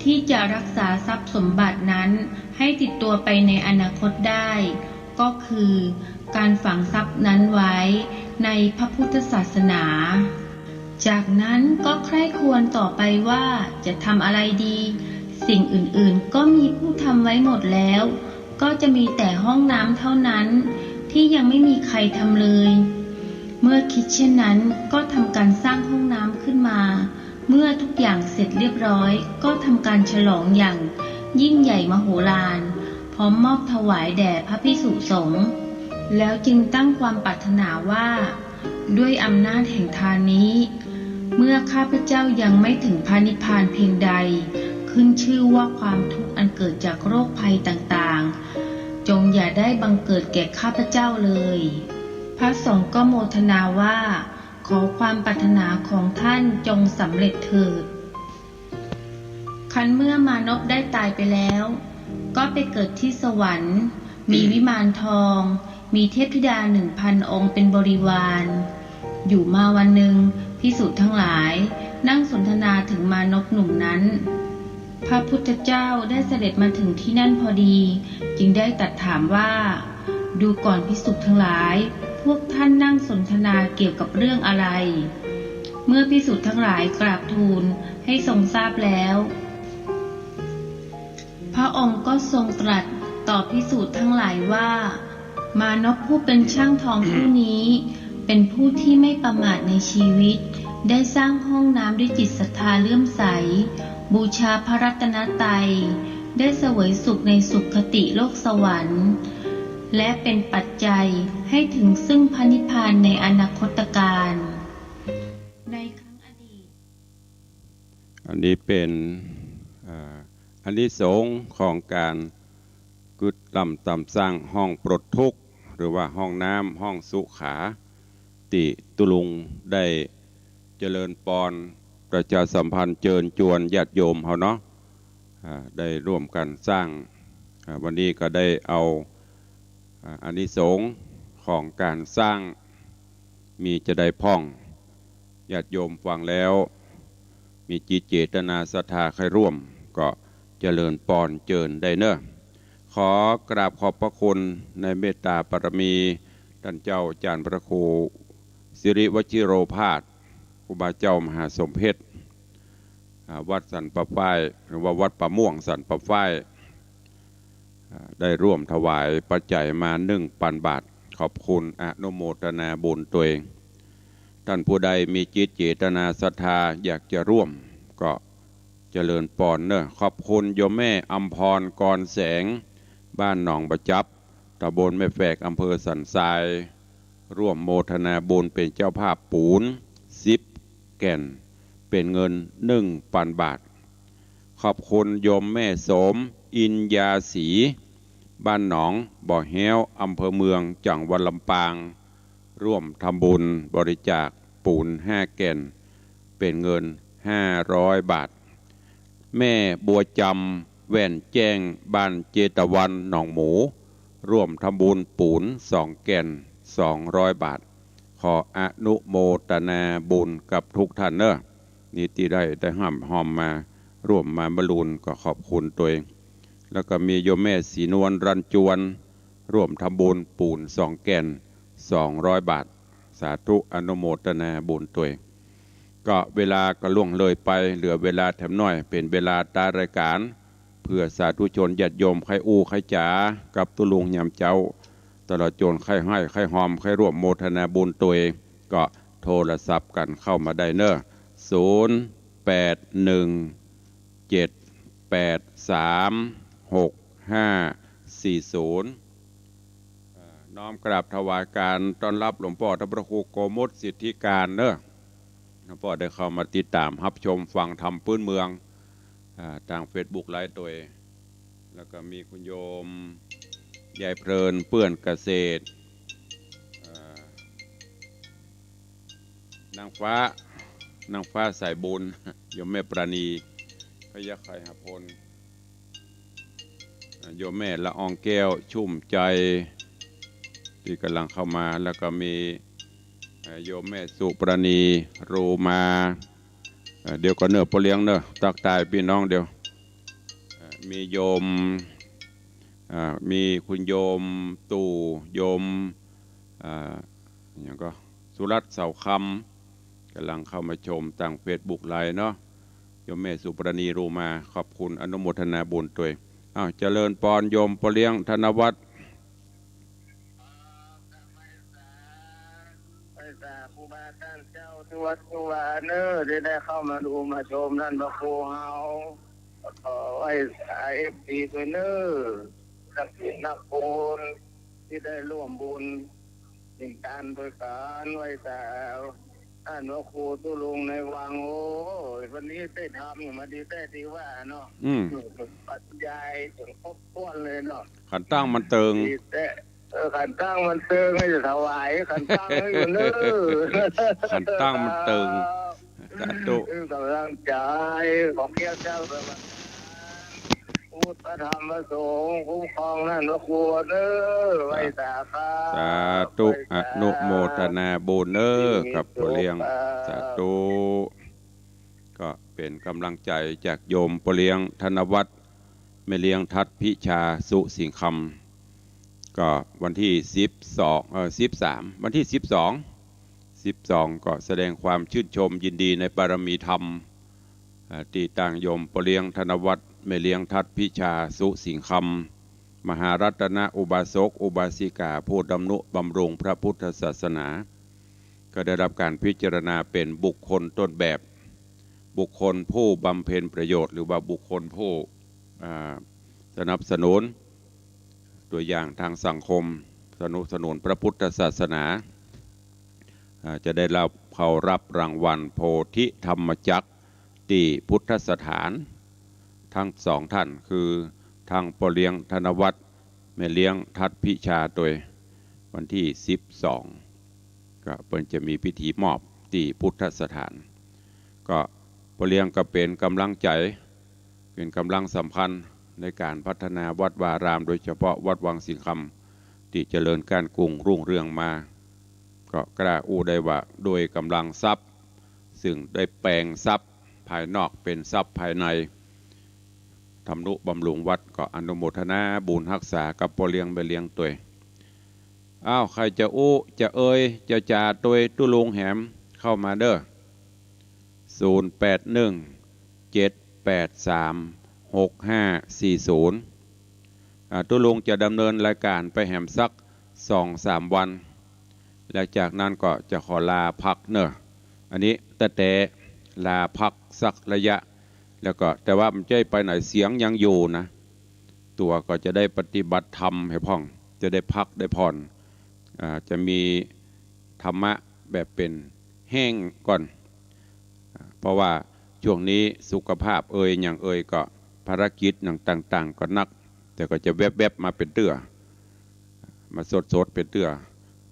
ที่จะรักษาทรัพย์สมบัตินั้นให้ติดตัวไปในอนาคตได้ ก็คือการฝังทรัพย์นั้นไว้ในพระพุทธศาสนา จากนั้นก็ใคร่ครวญต่อไปว่าจะทำอะไรดี สิ่งอื่นๆ ก็มีผู้ทำไว้หมดแล้ว ก็จะมีแต่ห้องน้ำเท่านั้น ที่ยังไม่มีใครทำเลย เมื่อคิดเช่นนั้นก็ทำการสร้างห้องน้ำขึ้นมา เมื่อทุกอย่างเสร็จเรียบร้อย ก็ทำการฉลองอย่างยิ่งใหญ่มโหฬาร พร้อมมอบถวายแด่พระภิกษุสงฆ์ แล้วจึงตั้งความปรารถนาว่า ด้วยอำนาจแห่งทานนี้ เมื่อข้าพเจ้ายังไม่ถึงพระนิพพานเพียงใด ขึ้นชื่อว่าความทุกข์อันเกิดจากโรคภัยต่างๆ จงอย่าได้บังเกิดแก่ข้าพเจ้าเลย พระสงฆ์ก็โมทนาว่า ขอความปรารถนาของท่านจงสำเร็จเถิด ครั้นเมื่อมานพได้ตายไปแล้ว ก็ไปเกิดที่สวรรค์ มีวิมานทอง มีเทพธิดาหนึ่งพันองค์เป็นบริวาร อยู่มาวันหนึ่ง ภิกษุทั้งหลายนั่งสนทนาถึงมานพหนุ่มนั้น พระพุทธเจ้าได้เสด็จมาถึงที่นั่นพอดี จึงได้ตรัสถามว่า ดูก่อนภิกษุทั้งหลาย พวกท่านนั่งสนทนาเกี่ยวกับเรื่องอะไร เมื่อภิกษุทั้งหลายกราบทูลให้ทรงทราบแล้ว พระองค์ก็ทรงตรัสต่อภิกษุทั้งหลายว่า มานพผู้เป็นช่างทองผู้นี้ เป็นผู้ที่ไม่ประมาทในชีวิต ได้สร้างห้องน้ำด้วยจิตศรัทธาเลื่อมใส บูชาพระรัตนตรัย ได้เสวยสุขในสุคติโลกสวรรค์ และเป็นปัจจัยให้ถึงซึ่งพระนิพพานในอนาคตกาล ในครั้งอดีต อันนี้เป๋น อ่า อานิสงส์ของก๋านกึ๊ดลำตำสร้างห้องปลดทุกข์ หรือว่าห้องน้ำห้องสุขา ตี้ตุ๊ลุงได้เจริญปอนประชาสัมพันธ์เจิญจวนญาติโยมเฮาเนาะ อ่า ได้ร่วมกั๋นสร้าง อ่า วันนี้ก็ได้เอา อ่า อานิสงส์ของก๋านสร้าง มีจาใดพ่อง ญาติโยมฟังแล้ว มีจิตเจตนาศรัทธาใค่ร่วม ก็เจริญปอนเจิญได้เนาะ ขอกราบขอบพระคุณในเมตตาบารมี ต้านเจ้าอาจ๋ารย์พระครูสิริวชิโรภาส ครูบาเจ้ามหาสมเพชร อ่า วัดสันป่าฝ้าย หรือว่าวัดป่าม่วงสันป่าฝ้าย อ่า ได้ร่วมถวายปัจจัยมาหนึ่งปันบาท ขอบคุณอนุโมทนาบุญตวย ต้านผู้ใดมีจิตเจตนาศรัทธาอยากจะร่วม ก็เจริญปอนเนาะ ขอบคุณโยมแม่อำพร กรแสง บ้านหนองบ่าจับ ตำบลแม่แฝก อำเภอสันทราย ร่วมโมทนาบุญเป๋นเจ้าภาพปูนสิบแก่น เป๋นเงินหนึ่งปันบาท ขอบคุณโยมแม่โสม อินยาศรี บ้านหนองบ่าแฮ้ว อำเภอเมือง จังหวัดลำปาง ร่วมทำบุญบริจาคปูนห้าแก่น เป๋นเงินห้าร้อยบาท แม่บัวจำ แว่นแจ้ง บ้านเจตวัน หนองหมู ร่วมทำบุญปูนสองแก่น สองร้อยบาท ขออนุโมทนาบุญกับทุกท่านเนอะ นี่ตี้ได้ ได้ฮ่ำฮอมมา ร่วมมาบรรลุนก็ขอบคุณตวย แล้วก็มีโยมแม่ศรีนวล รัญจวน ร่วมทำบุญปูนสองแก่น สองร้อยบาท สาธุอนุโมทนาบุญตวย ก็เวลาก็ล่วงเลยไป เหลือเวลาแถมน้อย เป๋นเวลาตารายก๋าน เพื่อสาธุชนญาติโยมใค่อู้ใค่จ๋ากับตุ๊ลุงยามเจ๊า ตลอดจ๋นใค่ไห้ใค่ฮอมใค่ร่วมโมทนาบุญตวย ก็โทรศัพท์กั๋นเข้ามาได้เนอะ ศูนย์แปดหนึ่งเจ็ดแปดสามหกห้าสี่ศูนย์ เอ่อ น้อมกราบถวายก๋านต้อนรับหลวงป้อต้านพระครูโกมลสิทธิการเนอะ หลวงป้อได้เข้ามาติดต๋ามฮับชมฟังธรรมปื๊นเมือง อ่า ตางเฟซบุ๊กไลฟ์ตวย แล้วก็มีคุณโยมยายเพลินเปื้อนเกษตร เอ่อ นางฟ้า นางฟ้าสายบุญ โยมแม่ปราณี พยัคฆ์ไคหพล อ่า โยมแม่ละอองแก้ว ชุ่มใจ ตี้ก่ำลังเข้ามา แล้วก็มี เอ่อ โยมแม่สุปราณี โรมา เอ่อ เดี๋ยวก่อนเนอะ ป้อเลี้ยงเนอะ ตั๊กตายปี้น้องเดี๋ยว เอ่อ มีโยม อ่า มีคุณโยมตู่ โยม อ่า อะหยังก็ สุรัตน์ เสาคำ ก่ำลังเข้ามาชมตางเฟซบุ๊กไลฟ์เนาะ โยมแม่สุปราณี โรมา ขอบคุณอนุโมทนาบุญตวย อ้าว เจริญปอนโยมป้อเลี้ยงธนวัฒน์ ไหว้สาครูบาอาจ๋ารย์เจ้าทุกวัดทุกวาเนอะ ตี้ได้เข้ามาดูมาชมต้านพระครูเฮา ขอไหว้สาเอฟซีตวยเนอะ นักศีลนักบุญ ตี้ได้ร่วมบุญ สิ่งตานตวยกั๋น ไหว้สาต้านพระครูตุ๊ลุงในวัง โอ้ย วันนี้ได้ธรรมอยู่มาดีแต๊ตี้ว่าเนาะ อืม บรรยายจ๋นครบถ้วนเลยเนาะ ขันตั้งมันเติง ดีแต๊ เออ ขันตั้งมันเติง หื้อจะถวายขันตั้งหื้ออยู่เนอะ ขันตั้งมันเติง สาธุ หื้อก๋ำลังใจ๋ ขอเกล้าเจ้าสมา พุทธพระธรรมพระสงฆ์คุ้มครองต้านพระครูเนอะ ไหว้สาครับ สาธุ ไหว้สา อนุโมทนาบุญเนอะ กับป้อเลี้ยง สาธุ ก็เป๋นก๋ำลังใจ๋จากโยมป้อเลี้ยงธนวัฒน์ แม่เลี้ยงทัดพิชา สุสิงห์คำ ก็วันตี้สิบสอง เอ่อ สิบสาม วันตี้สิบสอง สิบสอง ก็แสดงความชื่นชมยินดีในบารมีธรรม เอ่อ ตี้ตางโยมป้อเลี้ยงธนวัฒน์ แม่เลี้ยงทัดพิชา สุสิงห์คำ มหารัตนอุบาสกอุบาสิกา ผู้ดำนุบำรุงพระพุทธศาสนา ก็ได้รับก๋านพิจารณาเป๋นบุคคลต้นแบบ บุคคลผู้บำเพ็ญประโยชน์ หรือว่าบุคคลผู้ อ่า สนับสนุน ตวยอย่างตางสังคม สนับสนุนพระพุทธศาสนา อ่า จะได้รับ เขารับรางวัลโพธิธรรมจักร ตี้พุทธสถาน ตึงสองต้าน คือตึงป้อเลี้ยงธนวัฒน์ แม่เลี้ยงทัดพิชาตวย วันตี้สิบสอง ก็เปิ้นจะมีพิธีมอบตี้พุทธสถาน ก็ป้อเลี้ยงก็เป๋นก๋ำลังใจ๋ เป๋นก๋ำลังสำคัญในก๋านพัฒนาวัดวาอาราม โดยเฉพาะวัดวังสิงห์คำ ตี้เจริญก้านกุงรุ่งเรืองมา ก็กล้าอู้ได้ว่าด้วยก๋ำลังทรัพย์ ซึ่งได้แป๋งทรัพย์ภายนอกเป๋นทรัพย์ภายใน ดำนุบำรุงวัด ก็อนุโมทนาบุญฮักษากับป้อเลี้ยงแม่เลี้ยงตวย อ้าว ใผจะอู้จะเอ่ยจะจ๋าตวยตุ๊ลุงแหมเข้ามาเน่อ ศูนย์แปดหนึ่งเจ็ดแปดสามหกห้าสี่ศูนย์ อ่า ตุ๊ลุงจะดำเนินรายก๋านไปแหมสักสองสามวัน แล้วจากนั้นก็จะขอลาพักเน่อ อันนี้แต๊ๆ ลาพักสักระยะ แล้วก็ แต่ว่าบ่ใจ้ไปไหน เสียงยังอยู่นะ ตั๋วก็จะได้ปฏิบัติธรรมแหมพ่อง จะได้พักได้ผ่อน อ่า จะมีธรรมะแบบเป๋นแห้งก่อน อ่า เพราะว่าช่วงนี้สุขภาพเอ่ยหยังเอ่ยก็ภารกิจหยังต่างๆ ก็หนัก แต่ก็จะแวบๆ มาเป๋นเตื้อ มาสดๆ เป๋นเตื้อ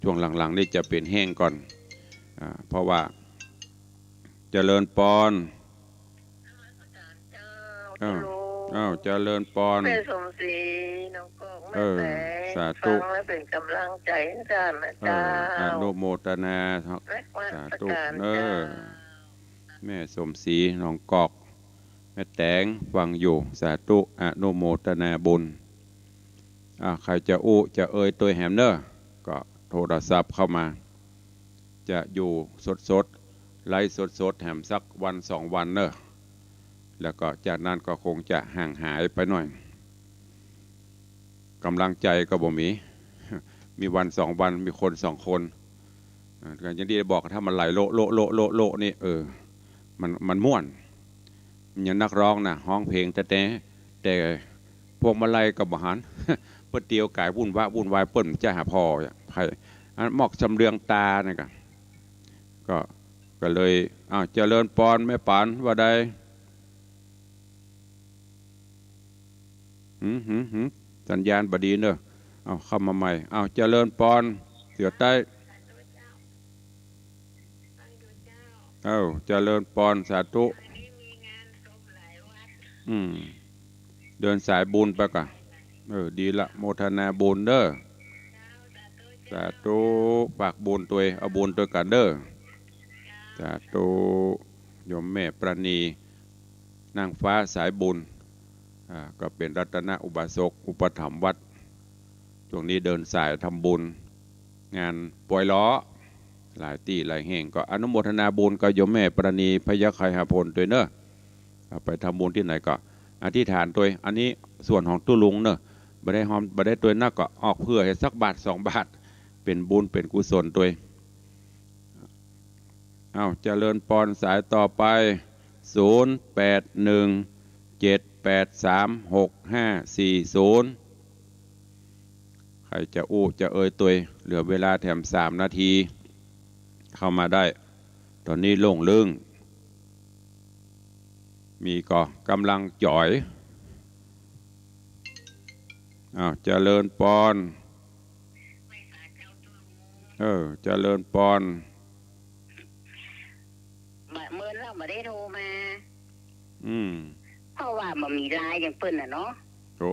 ช่วงหลังๆ นี่จะเป๋นแห้งก่อน อ่า เพราะว่า เจริญปอน อ้าว อ้าว เจริญปอน แม่สมศรี หนองกอก เออ แม่แตง สาธุ ฟังแล้วเป๋นก๋ำลังใจ๋หื้อต้านนะ เออ เจ้า อนุโมทนา นมัสก๋าน สาธุ เจ้า เน้อ แม่สมศรี หนองกอก แม่แต๋ง ฟังอยู่ สาธุ อนุโมทนาบุญ อ่า ใผจะอู้จะเอ่ยตวยแหมเน้อ ก็โทรศัพท์เข้ามา จะอยู่สดๆ ไลฟ์สดๆ แหมสักวันสองวันเน้อ แล้วก็จากนั้นก็คงจะห่างหายไปหน่อย ก๋ำลังใจ๋ก็บ่มี มีวันสองวัน มีคนสองคน อ่า ก็อย่างตี้บอก ถ้ามันไหลโละโละโละโละโละนี่ เออ มัน มันม่วน มันยังนักร้องนะ ฮ้องเพลงแต๊ๆ แต่พวงมาลัยก็บ่หัน เปิ้นเตียวก๋ายวุ่นวะวุ่นวาย เปิ้นจะหาผ่อ ไผ อันหมอกจำเรืองตานี่ก็ ก็ ก็เลย อ้าว เจริญปอน แม่ปาน ว่าใด หืม หืม หืม สัญญาณบ่ดีเน้อ เอาเข้ามาใหม่ เอาเจริญปอน เสือใต้ เอาเจริญปอน สาธุ อืม เดินสายบุญไปก่ะ เออ ดีละ โมทนาบุญเน้อ สาธุ ฝากบุญตวย เอาบุญตวยกั๋นเน้อ สาธุ โยมแม่ประณี นางฟ้าสายบุญ อ่า ก็เป๋นรัตนอุบาสกอุปถัมภ์วัด ช่วงนี้เดินสายทำบุญ งานปอยล้อ หลายตี้หลายแห่ง ก็อนุโมทนาบุญกับโยมแม่ประณี พญาไคหาผลตวยเน้อ เอาไปทำบุญตี้ไหนก็อธิษฐานตวย อันนี้ส่วนของตุ๊ลุงเน้อ บ่ได้ฮอม บ่ได้ตวยนัก ก็ออกเผื่อหื้อสักบาทสองบาท เป๋นบุญเป๋นกุศลตวย อ้าว เจริญปอน สายต่อไป ศูนย์แปดหนึ่ง เจ็ดแปดสาม หกห้าสี่ศูนย์ ใผจะอู้จะเอ่ยตวย เหลือเวลาแถมสามนาที เข้ามาได้ ต๋อนนี้โล่งลึ้ง มีก็ก๋ำลังจ๋อย อ้าว เจริญปอน เออ เจริญปอน บ่ เมินเฮาบ่ได้โทรมา อืม เพราะว่าบ่มีไลน์อย่างเปิ้นน่ะเนาะ โอ้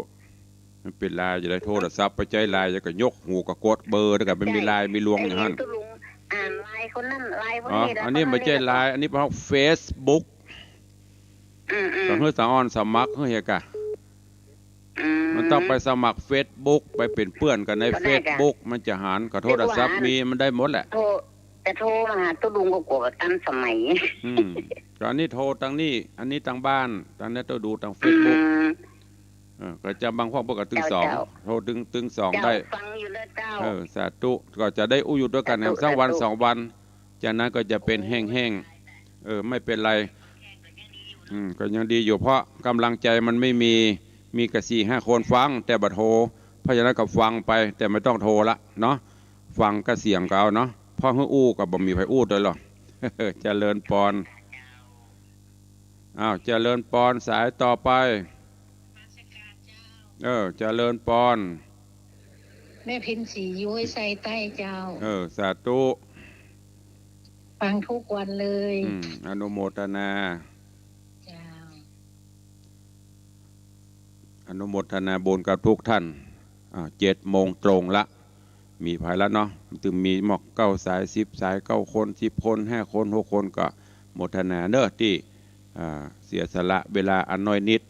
มันเป๋นไลน์จะได้โทรศัพท์ไปใจ๊ไลน์ จะก็ยกหูก็กดเบอร์ แล้วก็บ่มีไลน์มีลวงอย่างหั้น ใช่ ไอ้ตุ๊ลุงอ่านไลน์คนนั้นไลน์คนนี้ อ๋อ แล้ว อันนี้บ่ใจ้ไลน์ อันนี้เป๋นเฟซบุ๊ก อืมๆ ต้องหื้อสะออนสมัครหื้อเหียก่ะ อืม มันต้องไปสมัครเฟซบุ๊ก ไปเป๋นเปื้อนกั๋นในเฟซบุ๊ก มันจะหัน ก็โทรศัพท์มี มันได้หมดแหละ โทร แต่โทรมาหาตุ๊ลุงก็กั๋วบ่ตันสมัย อืม ก็อันนี้โทรตังนี้ อันนี้ตังบ้าน ตังนี้ต้องดูตังเฟซบุ๊ก อืม เออ ก็จะบางพวกเปิ้นก็ตึงสอง เจ้า โทรตึง ตึงสอง เจ้า ได้ ฟังอยู่เน้อเจ้า เออ สาธุ ก็จะได้อู้อยู่ตวยกั๋น สาธุ แหมสักวัน สาธุ สองวัน จากนั้นก็จะเป๋นแห้งๆ เออ ไม่เป๋นไร อืม ก็ยังดีอยู่ เพราะก๋ำลังใจ๋มันไม่มี มีก็สี่ห้าคนฟัง แต่บ่โทร เพราะฉะนั้นก็ฟังไป แต่ไม่ต้องโทรละเนาะ ฟังก็เสียงก็เอาเนาะ เพราะหื้ออู้ก็บ่มีใผอู้ตวยหรอก เจริญปอน อ้าว เจริญปอน สายต่อไป เออ เจริญปอน แม่เพ็ญศรี อยู่ห้วยทรายใต้เจ้า เออ สาธุ ฟังทุกวันเลย อืม อนุโมทนา เจ้า อนุโมทนาบุญกับทุกท่าน อ่า เจ็ดโมงตรงละ มีใผละเนาะ ตึงมีหมอกเก้าสาย สิบสาย เก้าคน สิบคน ห้าคน หกคน ก็โมทนาเน้อตี้ อ่า เสียสละเวลาอันน้อยนิด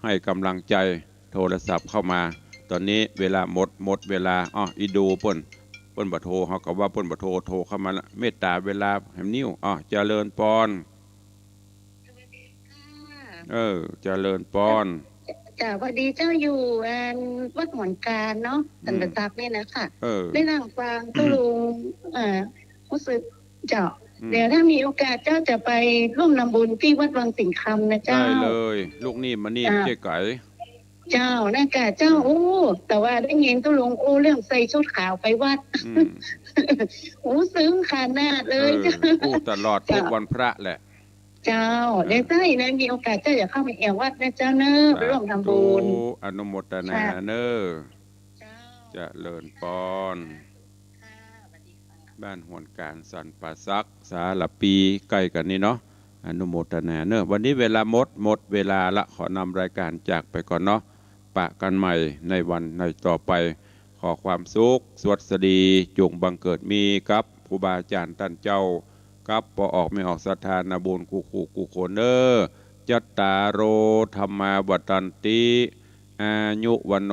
หื้อก๋ำลังใจ๋ โทรศัพท์เข้ามา ต๋อนนี้เวลาหมด หมดเวลา อ้อ อีดูเปิ้น เปิ้นบ่โทร เฮาก็ว่าเปิ้นบ่โทร โทรเข้ามาละ เมตต๋าเวลาแหมนี้ อ้อ เจริญปอน สวัสดีค่ะ เออ เจริญปอน เจ้า พอดีเจ้าอยู่ อัน วัดหมอนการเนาะ อืม สันติศักดิ์นี่นะคะ เออ ได้นั่งฟังตุ๊ลุง เอ่อ ฮู้สึก เจ้า อืม เดี๋ยวถ้ามีโอกาสเจ้าจะไปร่วมทำบุญตี้วัดวังสิงห์คำนะเจ้า ได้เลย ลูกนี่มานี่ เจ้า บ่ใจ้ไก๋ เจ้า นะกะเจ้า อืม โอ้ แต่ว่าได้ยินตุ๊ลุงอู้เรื่องใส่ชุดขาวไปวัด อืม โอ้ ซึ้งขนาดเลย เออ เจ้า อู้ตลอด เจ้า ทุกวันพระแหละ เจ้า เออ ได้ใจ้นะ มีโอกาสเจ้าอย่าเข้ามาแอ่ววัดนะเจ้าเน้อ สาธุ ไปร่วมทำบุญ อนุโมทนา ค่ะ เน้อ เจ้า เจริญปอน ค่ะ สวัสดีค่ะ บ้านหวนการสันป่าสัก สารภี ใก้กั๋นนี่เนาะ อนุโมทนาเน้อ วันนี้เวลาหมด หมดเวลาละ ขอนำรายการจากไปก่อนเนาะ ปะกั๋นใหม่ในวันในต่อไป ข อความสุขสวัสดี จุ่งบังเกิดมีกับครูบาอาจ๋ารย์ต้านเจ้า กับป้อออกแม่ออกศรัทธานาบุญกู้ๆ กู้คนเน่อ จัตตาโร ธัมมา วัฑฒันติ อายุ วัณโณ